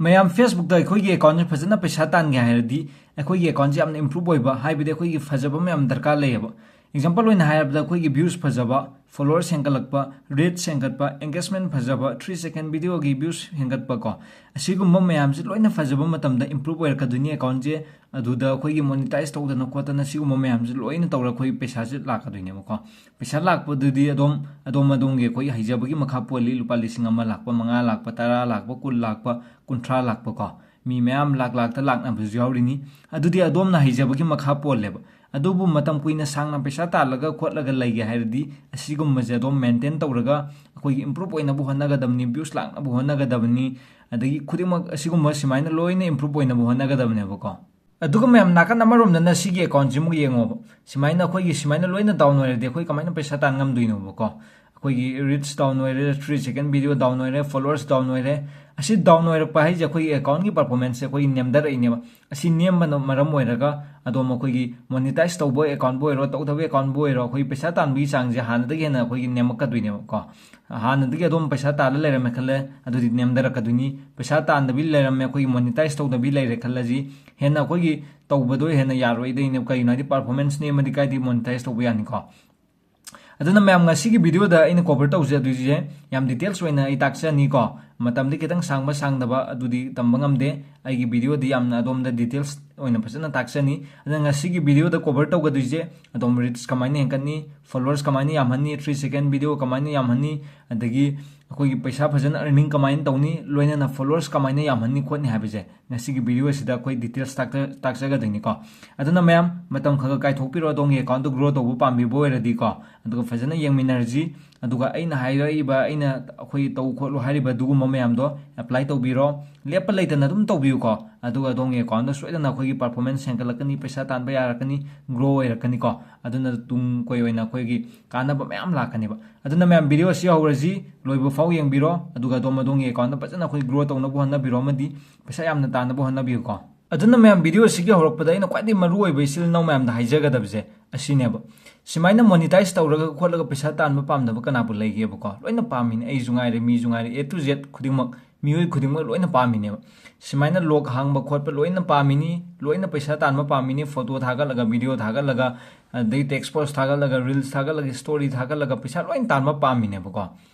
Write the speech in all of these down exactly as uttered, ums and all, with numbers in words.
ꯃꯌꯥꯝ, Facebookꯇ ꯑꯩꯈꯣꯏꯒꯤ accountꯁꯦ ꯐꯖꯅ ꯄꯩꯁꯥ ꯇꯥꯟꯒꯦ ꯍꯥꯏꯔꯗꯤ ꯑꯩꯈꯣꯏꯒꯤ accountꯁꯦ ꯌꯥꯝꯅ improve ꯑꯣꯏꯕ, ꯍꯥꯏꯕꯗꯤ ꯑꯩꯈꯣꯏꯒꯤ ꯐꯖꯕ ꯃꯌꯥꯝ ꯗꯔꯀꯥꯔ ꯂꯩꯌꯦꯕ꯫ Example ꯑꯣꯏꯅ ꯍꯥꯏꯔꯕꯗ ꯑꯩꯈꯣꯏꯒꯤ views ꯐꯖꯕ, followers ꯍꯦꯟꯒꯠꯂꯛꯄ, reach ꯍꯦꯟꯒꯠꯄ, engagement ꯐꯖꯕ, three second videoꯒꯤ views ꯍꯦꯟꯒꯠꯄ ꯀꯣ, ꯑꯁꯤꯒꯨꯝꯕ ꯃꯌꯥꯝꯁꯦ ꯂꯣꯏꯅ ꯐꯖꯕ ꯃꯇꯝꯗ improve ꯑꯣꯏꯔꯛꯀꯗꯣꯏꯅꯤ accountꯁꯦ꯫ ꯑꯗꯨꯗ ꯑꯩꯈꯣꯏꯒꯤ monetize ꯇꯧꯗꯅ ꯈꯣꯠꯇꯅ ꯁꯤꯒꯨꯝꯕ ꯃꯌꯥꯝꯁꯦ ꯂꯣꯏꯅ ꯇꯧꯔꯒ ꯑꯩꯈꯣꯏ ꯄꯩꯁꯥꯁꯦ ꯂꯥꯛꯀꯗꯣꯏꯅꯦꯕꯀꯣ꯫ ꯄꯩꯁꯥ ꯂꯥꯛꯄꯗꯨꯗꯤ ꯑꯗꯣꯝ, ꯑꯗꯣꯝ ꯑꯗꯣꯝꯒꯤ ꯑꯩꯈꯣꯏꯒꯤ ꯍꯩꯖꯕꯒꯤ ꯃꯈꯥ ꯄꯣꯜꯂꯤ꯫ ꯂꯨꯄꯥ ꯂꯤꯁꯤꯡ ꯑꯃ ꯂꯥꯛꯄ, ꯃꯉꯥ ꯂꯥꯛꯄ, ꯇꯔꯥ ꯂꯥꯛꯄ, ꯀꯨꯟ ꯂꯥꯛꯄ, ꯀꯨꯟꯊ꯭ꯔꯥ ꯂꯥꯛꯄ ꯀꯣ꯫ ꯃꯤ ꯃꯌꯥꯝ ꯂꯥꯛ ꯂꯥꯛꯇ ꯂꯥꯛꯅꯕꯁꯨ ꯌꯥꯎꯔꯤꯅꯤ꯫ ꯑꯗꯨꯗꯤ ꯑꯗꯣꯝꯅ ꯍꯩꯖꯕꯒꯤ ꯃꯈꯥ ꯄꯣꯜꯂꯦꯕ꯫ ꯑꯗꯨꯕꯨ ꯃꯇꯝ ꯀꯨꯏꯅ ꯁꯥꯡꯅ ꯄꯩꯁꯥ ꯇꯥꯜꯂꯒ ꯈꯣꯠꯂꯒ ꯂꯩꯒꯦ ꯍꯥꯏꯔꯗꯤ ꯑꯁꯤꯒꯨꯝꯕꯁꯦ ꯑꯗꯨꯝ maintain ꯇꯧꯔꯒ ꯑꯩꯈꯣꯏꯒꯤ improve ꯑꯣꯏꯅꯕ ꯍꯣꯠꯅꯒꯗꯕꯅꯤ, views ꯂꯥꯛꯅꯕ ꯍꯣꯠꯅꯒꯗꯕꯅꯤ, ꯑꯗꯒꯤ ꯈꯨꯗꯤꯡꯃꯛ ꯑꯁꯤꯒꯨꯝꯕ ꯁꯨꯃꯥꯏꯅ ꯂꯣꯏꯅ improve ꯑꯣꯏꯅꯕ ꯍꯣꯠꯅꯒꯗꯕꯅꯦꯕꯀꯣ꯫ ꯑꯗꯨꯒ ꯃꯌꯥꯝ, ꯅꯥꯀꯟ ꯑꯃꯔꯣꯝꯗꯅ ꯁꯤꯒꯤ accountꯁꯤꯃꯨꯛ ꯌꯦꯡꯉꯣꯕ꯫ ꯁꯨꯃꯥꯏꯅ ꯑꯩꯈꯣꯏꯒꯤ ꯁꯨꯃꯥꯏꯅ ꯂꯣꯏꯅ down ꯑꯣꯏꯔꯗꯤ ꯑꯩꯈꯣꯏ ꯀꯃꯥꯏꯅ ꯄꯩꯁꯥ ꯇꯥꯟ ꯉꯝꯗꯣꯏꯅꯣꯕꯀꯣ? ꯑꯩꯈꯣꯏꯒꯤ reach down ꯑꯣꯏꯔꯦ, three second video down ꯑꯣꯏꯔꯦ, followers down ꯑꯣꯏꯔꯦ꯫ ꯑꯁꯤ down ꯑꯣꯏꯔꯛꯄ ꯍꯥꯏꯁꯦ ꯑꯩꯈꯣꯏꯒꯤ accountꯀꯤ performanceꯁꯦ ꯑꯩꯈꯣꯏꯒꯤ ꯅꯦꯝꯊꯔꯛꯏꯅꯦꯕ꯫ ꯑꯁꯤ ꯅꯦꯝꯕꯅ ꯃꯔꯝ ꯑꯣꯏꯔꯒ ꯑꯗꯣꯝ ꯑꯩꯈꯣꯏꯒꯤ monetize ꯇꯧꯕ accountꯄꯨ ꯑꯣꯏꯔꯣ, ꯇꯧꯗꯕ accountꯄꯨ ꯑꯣꯏꯔꯣ, ꯑꯩꯈꯣꯏꯒꯤ ꯄꯩꯁꯥ ꯇꯥꯟꯕꯒꯤ ꯆꯥꯡꯁꯦ ꯍꯥꯟꯅꯗꯒꯤ ꯍꯦꯟꯅ ꯑꯩꯈꯣꯏꯒꯤ ꯅꯦꯝꯃꯛꯀꯗꯣꯏꯅꯦꯕꯀꯣ꯫ ꯍꯥꯟꯅꯗꯒꯤ ꯑꯗꯣꯝ ꯄꯩꯁꯥ ꯇꯥꯜꯂ ꯂꯩꯔꯝꯃꯦ ꯈꯜꯂꯦ, ꯑꯗꯨꯗꯤ ꯅꯦꯝꯊꯔꯛꯀꯗꯣꯏꯅꯤ꯫ ꯄꯩꯁꯥ ꯇꯥꯟꯗꯕꯤ ꯂꯩꯔꯝꯃꯦ, ꯑꯩꯈꯣꯏꯒꯤ monetize ꯇꯧꯗꯕꯤ ꯂꯩꯔꯦ ꯈꯜꯂꯁꯤ, ꯍꯦꯟꯅ ꯑꯩꯈꯣꯏꯒꯤ ꯇꯧꯕꯗꯣ ꯍꯦꯟꯅ ꯌꯥꯔꯣꯏꯗꯣꯏꯅꯦꯕ꯫ ꯀꯩꯒꯤꯅꯣ ꯍꯥꯏꯗꯤ performance ꯅꯦꯝꯃꯗꯤ ꯀꯥꯏꯗꯤ monetize ꯇꯧꯕ ꯌꯥꯅꯤꯀꯣ? ꯑꯗꯨꯅ ꯃꯌꯥꯝ, ꯉꯁꯤꯒꯤ videoꯗ ꯑꯩꯅ cover ꯇꯧꯖꯗꯣꯏꯁꯦ ꯌꯥꯝ details ꯑꯣꯏꯅ ꯑꯩ ꯇꯥꯛꯆꯅꯤꯀꯣ꯫ ꯃꯇꯝꯗꯤ ꯈꯤꯇꯪ ꯁꯥꯡꯕ ꯁꯥꯡꯗꯕ ꯑꯗꯨꯗꯤ ꯇꯝꯕ ꯉꯝꯗꯦ꯫ ꯑꯩꯒꯤ videoꯗꯤ ꯌꯥꯝꯅ ꯑꯗꯣꯝꯗ details ꯑꯣꯏꯅ ꯐꯖꯅ ꯇꯥꯛꯆꯅꯤ꯫ ꯑꯗꯨꯅ ꯉꯁꯤꯒꯤ videoꯗ cover ꯇꯧꯒꯗꯣꯏꯁꯦ ꯑꯗꯣꯝ reach ꯀꯃꯥꯏꯅ ꯍꯦꯟꯒꯠꯅꯤ, followers ꯀꯃꯥꯏꯅ ꯌꯥꯝꯍꯟꯅꯤ, three second video ꯀꯃꯥꯏꯅ ꯌꯥꯝꯍꯟꯅꯤ, ꯑꯗꯒꯤ ꯑꯩꯈꯣꯏꯒꯤ ꯄꯩꯁꯥ ꯐꯖꯅ earning ꯀꯃꯥꯏꯅ ꯇꯧꯅꯤ, ꯂꯣꯏꯅꯅ followers ꯀꯃꯥꯏꯅ ꯌꯥꯝꯍꯟꯅꯤ ꯈꯣꯠꯅꯤ ꯍꯥꯏꯕꯁꯦ ꯉꯁꯤꯒꯤ video ꯑꯁꯤꯗ ꯑꯩꯈꯣꯏ details ꯇꯥꯛꯆ-, ꯇꯥꯛꯆꯒꯗꯣꯏꯅꯤꯀꯣ꯫ ꯑꯗꯨꯅ ꯃꯌꯥꯝ, ꯃꯇꯝ ꯈꯔ ꯈꯔ ꯀꯥꯏꯊꯣꯛꯄꯤꯔꯣ, ꯑꯗꯣꯝꯒꯤ accountꯗꯣ grow ꯇꯧꯕ ꯄꯥꯝꯕꯤꯕ ꯑꯣꯏꯔꯗꯤꯀꯣ, ꯑꯗꯨꯒ ꯐꯖꯅ ꯌꯦꯡꯃꯤꯟꯅꯔꯁꯤ꯫ ꯑꯗꯨꯒ ꯑꯩꯅ ꯍꯥꯏꯔꯛꯏꯕ, ꯑꯩꯅ ꯑꯩꯈꯣꯏ ꯇꯧ ꯈꯣꯠꯂꯨ ꯍꯥꯏꯔꯤꯕ ꯑꯗꯨꯒꯨꯝꯕ ꯃꯌꯥꯝꯗꯣ apply ꯇꯧꯕꯤꯔꯣ꯫ ꯂꯦꯞꯄ ꯂꯩꯇꯅ ꯑꯗꯨꯝ ꯇꯧꯕꯤꯌꯨꯀꯣ꯫ ꯑꯗꯨꯒ ꯑꯗꯣꯝꯒꯤ accountꯗ ꯁꯣꯏꯗꯅ ꯑꯩꯈꯣꯏꯒꯤ performance ꯍꯦꯟꯒꯠꯂꯛꯀꯅꯤ, ꯄꯩꯁꯥ ꯇꯥꯟꯕ ꯌꯥꯔꯛꯀꯅꯤ, grow ꯑꯣꯏꯔꯛꯀꯅꯤꯀꯣ꯫ ꯑꯗꯨꯅ ꯇꯨꯡ ꯀꯣꯏ ꯑꯣꯏꯅ ꯑꯩꯈꯣꯏꯒꯤ ꯀꯥꯟꯅꯕ ꯃꯌꯥꯝ ꯂꯥꯛꯀꯅꯦꯕ꯫ ꯑꯗꯨꯅ ꯃꯌꯥꯝ, video ꯑꯁꯤ ꯍꯧꯔꯁꯤ, ꯂꯣꯏꯕ ꯐꯥꯎ ꯌꯦꯡꯕꯤꯔꯣ꯫ ꯑꯗꯨꯒ ꯑꯗꯣꯝ ꯑꯗꯣꯝꯒꯤ accountꯗ ꯐꯖꯅ ꯑꯩꯈꯣꯏ grow ꯇꯧꯅꯕ ꯍꯣꯠꯅꯕꯤꯔꯣ ꯑꯃꯗꯤ ꯄꯩꯁꯥ ꯌꯥꯝꯅ ꯇꯥꯟꯅꯕ ꯍꯣꯠꯅꯕꯤꯌꯨꯀꯣ꯫ ꯑꯗꯨꯅ ꯃꯌꯥꯝ, video ꯑꯁꯤꯒꯤ ꯍꯧꯔꯛꯄꯗ ꯑꯩꯅ ꯈ꯭ꯋꯥꯏꯗꯒꯤ ꯃꯔꯨ ꯑꯣꯏꯕ ꯏꯆꯤꯜ ꯏꯅꯥꯎ ꯃꯌꯥꯝꯗ ꯍꯥꯏꯖꯒꯗꯕꯁꯦ ꯑꯁꯤꯅꯦꯕ꯫ ꯁꯨꯃꯥꯏꯅ monetize ꯇꯧꯔꯒ ꯈꯣꯠꯂꯒ ꯄꯩꯁꯥ ꯇꯥꯟꯕ ꯄꯥꯝꯗꯕ ꯀꯅꯥꯕꯨ ꯂꯩꯒꯦꯕꯀꯣ? ꯂꯣꯏꯅ ꯄꯥꯝꯃꯤꯅꯦ, ꯑꯩꯁꯨ ꯉꯥꯏꯔꯦ, ꯃꯤꯁꯨ ꯉꯥꯏꯔꯦ, A to Z ꯈꯨꯗꯤꯡꯃꯛ꯫ ꯃꯤꯑꯣꯏ ꯈꯨꯗꯤꯡꯃꯛ ꯂꯣꯏꯅ ꯄꯥꯝꯃꯤꯅꯦꯕ꯫ ꯁꯨꯃꯥꯏꯅ ꯂꯣꯛ ꯍꯥꯡꯕ ꯈꯣꯠꯄ ꯂꯣꯏꯅ ꯄꯥꯝꯃꯤꯅꯤ, ꯂꯣꯏꯅ ꯄꯩꯁꯥ ꯇꯥꯟꯕ ꯄꯥꯝꯃꯤꯅꯤ, ꯐꯣꯇꯣ ꯊꯥꯒꯠꯂꯒ, ꯚꯤꯗꯤꯑꯣ ꯊꯥꯒꯠꯂꯒ, ꯑꯗꯩ ꯇꯦꯛꯁ ꯄꯣꯁ ꯊꯥꯒꯠꯂꯒ, ꯔꯤꯜꯁ ꯊꯥꯒꯠꯂꯒ, ꯁ꯭ꯇꯣꯔꯤ ꯊꯥꯒꯠꯂꯒ ꯄꯩꯁꯥ ꯂꯣꯏꯅ ꯇꯥꯟꯕ ꯄꯥꯝꯃꯤꯅꯦꯕꯀꯣ꯫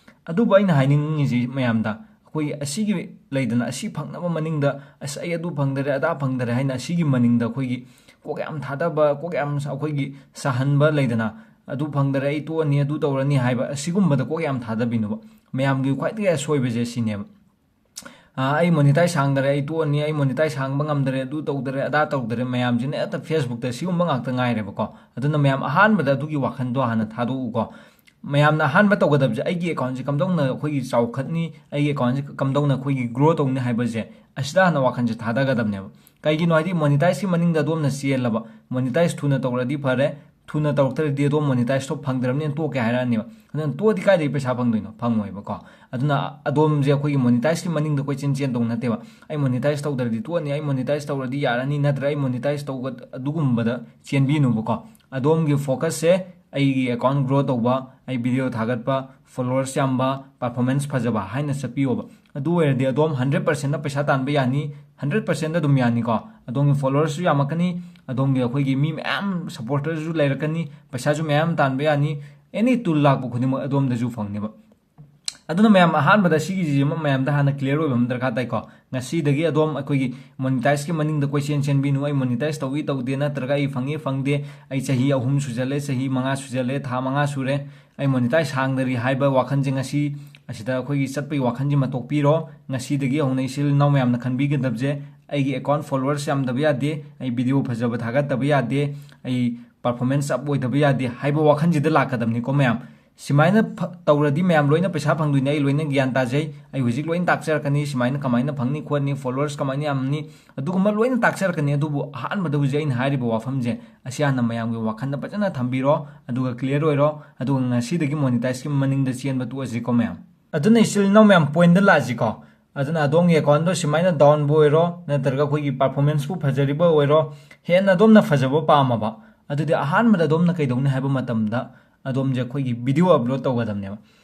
ꯑꯗꯨꯕꯨ ꯑꯩꯅ ꯍꯥꯏꯅꯤꯡꯉꯤꯁꯤ ꯃꯌꯥꯝꯗ, ꯑꯩꯈꯣꯏꯒꯤ ꯑꯁꯤꯒꯤ ꯂꯩꯗꯅ, ꯑꯁꯤ ꯐꯪꯅꯕ ꯃꯅꯤꯡꯗ, "ꯑꯁ, ꯑꯩ ꯑꯗꯨ ꯐꯪꯗꯔꯦ, ꯑꯗꯥ ꯐꯪꯗꯔꯦ" ꯍꯥꯏꯅ ꯑꯁꯤꯒꯤ ꯃꯅꯤꯡꯗ ꯑꯩꯈꯣꯏꯒꯤ ꯀꯣꯛ ꯌꯥꯝ ꯊꯥꯗꯕ, ꯀꯣꯛ ꯌꯥꯝ ꯑꯩꯈꯣꯏꯒꯤ ꯁꯥꯍꯟꯕ ꯂꯩꯗꯅ, "ꯑꯗꯨ ꯐꯪꯗꯔꯦ, ꯑꯩ ꯇꯣꯛꯑꯅꯤ, ꯑꯗꯨ ꯇꯧꯔꯅꯤ" ꯍꯥꯏꯕ ꯑꯁꯤꯒꯨꯝꯕꯗ ꯀꯣꯛ ꯌꯥꯝ ꯊꯥꯗꯕꯤꯅꯨꯕ꯫ ꯃꯌꯥꯝꯒꯤ ꯈ꯭ꯋꯥꯏꯗꯒꯤ ꯑꯁꯣꯏꯕꯁꯦ ꯁꯤꯅꯦꯕ꯫ "ꯑꯥ, ꯑꯩ ꯃꯣꯅꯤꯇꯥꯏꯁ ꯍꯥꯡꯗꯔꯦ, ꯑꯩ ꯇꯣꯛꯑꯅꯤ, ꯑꯩ ꯃꯣꯅꯤꯇꯥꯏꯁ ꯍꯥꯡꯕ ꯉꯝꯗꯔꯦ, ꯑꯗꯨ ꯇꯧꯗꯔꯦ, ꯑꯗꯥ ꯇꯧꯗꯔꯦ", ꯃꯌꯥꯝꯁꯤꯅ ꯍꯦꯛꯇ ꯐꯦꯁꯕꯨꯛꯇ ꯁꯤꯒꯨꯝꯕ ꯉꯥꯛꯇ ꯉꯥꯏꯔꯦꯕꯀꯣ꯫ ꯑꯗꯨꯅ ꯃꯌꯥꯝ ꯑꯍꯥꯟꯕꯗ ꯑꯗꯨꯒꯤ ꯋꯥꯈꯜꯗꯣ ꯍꯥꯟꯅ ꯊꯥꯗꯣꯛꯎꯀꯣ꯫ ꯃꯌꯥꯝꯅ ꯑꯍꯥꯟꯕ ꯇꯧꯒꯗꯕꯁꯦ, "ꯑꯩꯒꯤ ꯑꯦꯀꯥꯎꯟꯁꯦ ꯀꯝꯗꯧꯅ ꯑꯩꯈꯣꯏꯒꯤ ꯆꯥꯎꯈꯠꯅꯤ, ꯑꯩꯒꯤ ꯑꯦꯀꯥꯎꯟꯁꯦ ꯀꯝꯗꯧꯅ ꯑꯩꯈꯣꯏꯒꯤ ꯒ꯭ꯔꯣ ꯇꯧꯅꯤ" ꯍꯥꯏꯕꯁꯦ ꯑꯁꯤꯗ ꯍꯥꯟꯅ ꯋꯥꯈꯜꯁꯦ ꯊꯥꯗꯒꯗꯕꯅꯦꯕ꯫ ꯀꯩꯒꯤꯅꯣ ꯍꯥꯏꯗꯤ, ꯃꯣꯅꯤꯇꯥꯏꯁꯀꯤ ꯃꯅꯤꯡꯗ ꯑꯗꯣꯝꯅ ꯆꯦꯜꯂꯕ, ꯃꯣꯅꯤꯇꯥꯏꯁ ꯊꯨꯅ ꯇꯧꯔꯗꯤ ꯐꯔꯦ, ꯊꯨꯅ ꯇꯧꯔꯛꯇ꯭ꯔꯗꯤ ꯑꯗꯣꯝ ꯃꯣꯅꯤꯇꯥꯏꯁꯇꯣ ꯐꯪꯗ꯭ꯔꯕꯅꯤꯅ ꯇꯣꯛꯀꯦ ꯍꯥꯏꯔꯛꯑꯅꯦꯕ꯫ ꯑꯗꯨꯅ ꯇꯣꯛꯑꯗꯤ ꯀꯥꯏꯗꯒꯤ ꯄꯩꯁꯥ ꯐꯪꯗꯣꯏꯅꯣ? ꯐꯪꯉꯣꯏꯕꯀꯣ꯫ ꯑꯗꯨꯅ ꯑꯗꯣꯝꯁꯦ ꯑꯩꯈꯣꯏꯒꯤ ꯃꯣꯅꯤꯇꯥꯏꯁꯀꯤ ꯃꯅꯤꯡꯗ ꯀꯣꯏꯆꯦꯟ ꯆꯦꯟꯗꯧ ꯅꯠꯇꯦꯕ꯫ "ꯑꯩ ꯃꯣꯅꯤꯇꯥꯏꯁ ꯇꯧꯗ꯭ꯔꯗꯤ ꯇꯣꯛꯑꯅꯤ, ꯑꯩ ꯃꯣꯅꯤꯇꯥꯏꯁ ꯇꯧꯔꯗꯤ ꯌꯥꯔꯅꯤ", ꯅꯠꯇ꯭ꯔꯒ "ꯑꯩ ꯃꯣꯅꯤꯇꯥꯏꯁ ꯇꯧꯒ-", ꯑꯗꯨꯒꯨꯝꯕꯗ ꯆꯦꯟꯕꯤꯅꯨꯕꯀꯣ꯫ ꯑꯗꯣꯝꯒꯤ ꯐꯣꯀꯁꯁꯦ ꯑꯩꯒꯤ ꯑꯦꯀꯥꯎꯟ ꯒ꯭ꯔꯣ ꯇꯧꯕ, ꯑꯩ ꯚꯤꯗꯤꯑꯣ ꯊꯥꯒꯠꯄ, ꯐꯣꯂꯣꯋꯔꯁ ꯌꯥꯝꯕ, ꯄꯔꯐꯣꯔꯃꯦꯟꯁ ꯐꯖꯕ ꯍꯥꯏꯅ ꯆꯠꯄꯤꯌꯣꯕ꯫ ꯑꯗꯨ ꯑꯣꯏꯔꯗꯤ ꯑꯗꯣꯝ ꯍꯟꯗ꯭ꯔꯦꯠ ꯄꯥꯔꯁꯦꯟꯗ ꯄꯩꯁꯥ ꯇꯥꯟꯕ ꯌꯥꯅꯤ, ꯍꯟꯗ꯭ꯔꯦꯠ ꯄꯥꯔꯁꯦꯟꯗ ꯑꯗꯨꯝ ꯌꯥꯅꯤꯀꯣ꯫ ꯑꯗꯣꯝꯒꯤ ꯐꯣꯂꯣꯋꯔꯁꯁꯨ ꯌꯥꯝꯃꯛꯀꯅꯤ, ꯑꯗꯣꯝꯒꯤ ꯑꯩꯈꯣꯏꯒꯤ ꯃꯤ ꯃꯌꯥꯝ ꯁꯞꯄꯣꯔꯇꯔꯁꯨ ꯂꯩꯔꯛꯀꯅꯤ, ꯄꯩꯁꯥꯁꯨ ꯃꯌꯥꯝ ꯇꯥꯟꯕ ꯌꯥꯅꯤ, ꯑꯦꯅꯤ ꯇꯨꯜ ꯂꯥꯛꯄ ꯈꯨꯗꯤꯡꯃꯛ ꯑꯗꯣꯝꯗꯁꯨ ꯐꯪꯅꯦꯕ꯫ ꯑꯗꯨꯅ ꯃꯌꯥꯝ, ꯑꯍꯥꯟꯕꯗ ꯁꯤꯒꯤꯁꯤ ꯑꯃ ꯃꯌꯥꯝꯗ ꯍꯥꯟꯅ ꯀ꯭ꯂꯤꯌꯥꯔ ꯑꯣꯏꯕ ꯑꯃ ꯗꯔꯀꯥꯔ ꯇꯥꯏꯀꯣ꯫ ꯉꯁꯤꯗꯒꯤ ꯑꯗꯣꯝ ꯑꯩꯈꯣꯏꯒꯤ ꯃꯣꯅꯤꯇꯥꯏꯁꯀꯤ ꯃꯅꯤꯡꯗ ꯀꯣꯏꯆꯦꯟ ꯆꯦꯟꯕꯤꯅꯨ, "ꯑꯩ ꯃꯣꯅꯤꯇꯥꯏꯁ ꯇꯧꯏ ꯇꯧꯗꯦ", ꯅꯠꯇ꯭ꯔꯒ "ꯑꯩ ꯐꯪꯉꯤ ꯐꯪꯗꯦ", "ꯑꯩ ꯆꯍꯤ ꯑꯍꯨꯝ ꯁꯨꯖꯜꯂꯦ, ꯆꯍꯤ ꯃꯉꯥ ꯁꯨꯖꯜꯂꯦ, ꯊꯥ ꯃꯉꯥ ꯁꯨꯔꯦ, ꯑꯩ ꯃꯣꯅꯤꯇꯥꯏꯁ ꯍꯥꯡꯗꯔꯤ" ꯍꯥꯏꯕ ꯋꯥꯈꯜꯁꯦ ꯉꯁꯤ ꯑꯁꯤꯗ ꯑꯩꯈꯣꯏꯒꯤ ꯆꯠꯄꯒꯤ ꯋꯥꯈꯜꯁꯤꯃ ꯇꯣꯛꯄꯤꯔꯣ꯫ ꯉꯁꯤꯗꯒꯤ ꯍꯧꯅ ꯏꯆꯤꯜ ꯏꯅꯥꯎ ꯃꯌꯥꯝꯅ ꯈꯟꯕꯤꯒꯗꯕꯁꯦ, "ꯑꯩꯒꯤ ꯑꯦꯀꯥꯎꯟ ꯐꯣꯂꯣꯋꯔꯁ ꯌꯥꯝꯗꯕ ꯌꯥꯗꯦ, ꯑꯩ ꯚꯤꯗꯤꯑꯣ ꯐꯖꯕ ꯊꯥꯒꯠꯇꯕ ꯌꯥꯗꯦ, ꯑꯩ ꯄꯔꯐꯣꯔꯃꯦꯟꯁ ꯑꯞ ꯑꯣꯏꯗꯕ ꯌꯥꯗꯦ" ꯍꯥꯏꯕ ꯋꯥꯈꯜꯁꯤꯗ ꯂꯥꯛꯀꯗꯕꯅꯤꯀꯣ ꯃꯌꯥꯝ꯫ ꯁꯨꯃꯥꯏꯅ ꯐ-, ꯇꯧꯔꯗꯤ ꯃꯌꯥꯝ ꯂꯣꯏꯅ ꯄꯩꯁꯥ ꯐꯪꯗꯣꯏꯅꯦ, ꯑꯩ ꯂꯣꯏꯅ ꯒ꯭ꯌꯥꯟ ꯇꯥꯖꯩ꯫ ꯑꯩ ꯍꯧꯖꯤꯛ ꯂꯣꯏꯅ ꯇꯥꯛꯆꯔꯛꯀꯅꯤ, ꯁꯨꯃꯥꯏꯅ ꯀꯃꯥꯏꯅ ꯐꯪꯅꯤ ꯈꯣꯠꯅꯤ, ꯐꯣꯂꯣꯋꯔꯁ ꯀꯃꯥꯏꯅ ꯌꯥꯝꯅꯤ, ꯑꯗꯨꯒꯨꯝꯕ ꯂꯣꯏꯅ ꯇꯥꯛꯆꯔꯛꯀꯅꯤ꯫ ꯑꯗꯨꯕꯨ ꯑꯍꯥꯟꯕꯗ ꯍꯧꯖꯤꯛ ꯑꯩꯅ ꯍꯥꯏꯔꯤꯕ ꯋꯥꯐꯝꯁꯦ, ꯑꯁꯤ ꯍꯥꯟꯅ ꯃꯌꯥꯝꯒꯤ ꯋꯥꯈꯜꯗ ꯐꯖꯅ ꯊꯝꯕꯤꯔꯣ, ꯑꯗꯨꯒ ꯀ꯭ꯂꯤꯌꯥꯔ ꯑꯣꯏꯔꯣ, ꯑꯗꯨꯒ ꯉꯁꯤꯗꯒꯤ ꯃꯣꯅꯤꯇꯥꯏꯁꯀꯤ ꯃꯅꯤꯡꯗ ꯆꯦꯟꯕ ꯇꯣꯛꯑꯁꯤꯀꯣ ꯃꯌꯥꯝ꯫ ꯑꯗꯨꯅ ꯏꯆꯤꯜ ꯏꯅꯥꯎ ꯃꯌꯥꯝ, ꯄꯣꯏꯟꯗ ꯂꯥꯛꯑꯁꯤꯀꯣ꯫ ꯑꯗꯨꯅ ꯑꯗꯣꯝꯒꯤ ꯑꯦꯀꯥꯎꯟꯗꯣ ꯁꯨꯃꯥꯏꯅ ꯗꯥꯎꯟꯕꯨ ꯑꯣꯏꯔꯣ, ꯅꯠꯇ꯭ꯔꯒ ꯑꯩꯈꯣꯏꯒꯤ ꯄꯔꯐꯣꯔꯃꯦꯟꯁꯄꯨ ꯐꯖꯔꯤꯕ ꯑꯣꯏꯔꯣ, ꯍꯦꯟꯅ ꯑꯗꯣꯝꯅ ꯐꯖꯕ ꯄꯥꯝꯃꯕ, ꯑꯗꯨꯗꯤ ꯑꯍꯥꯟꯕꯗ ꯑꯗꯣꯝꯅ ꯀꯩꯗꯧꯅꯤ ꯍꯥꯏꯕ ꯃꯇꯝꯗ, ꯑꯗꯣꯝꯁꯦ ꯑꯩꯈꯣꯏꯒꯤ ꯚꯤꯗꯤꯑꯣ ꯑꯞꯂꯣꯗ ꯇꯧꯒꯗꯕꯅꯦꯕ꯫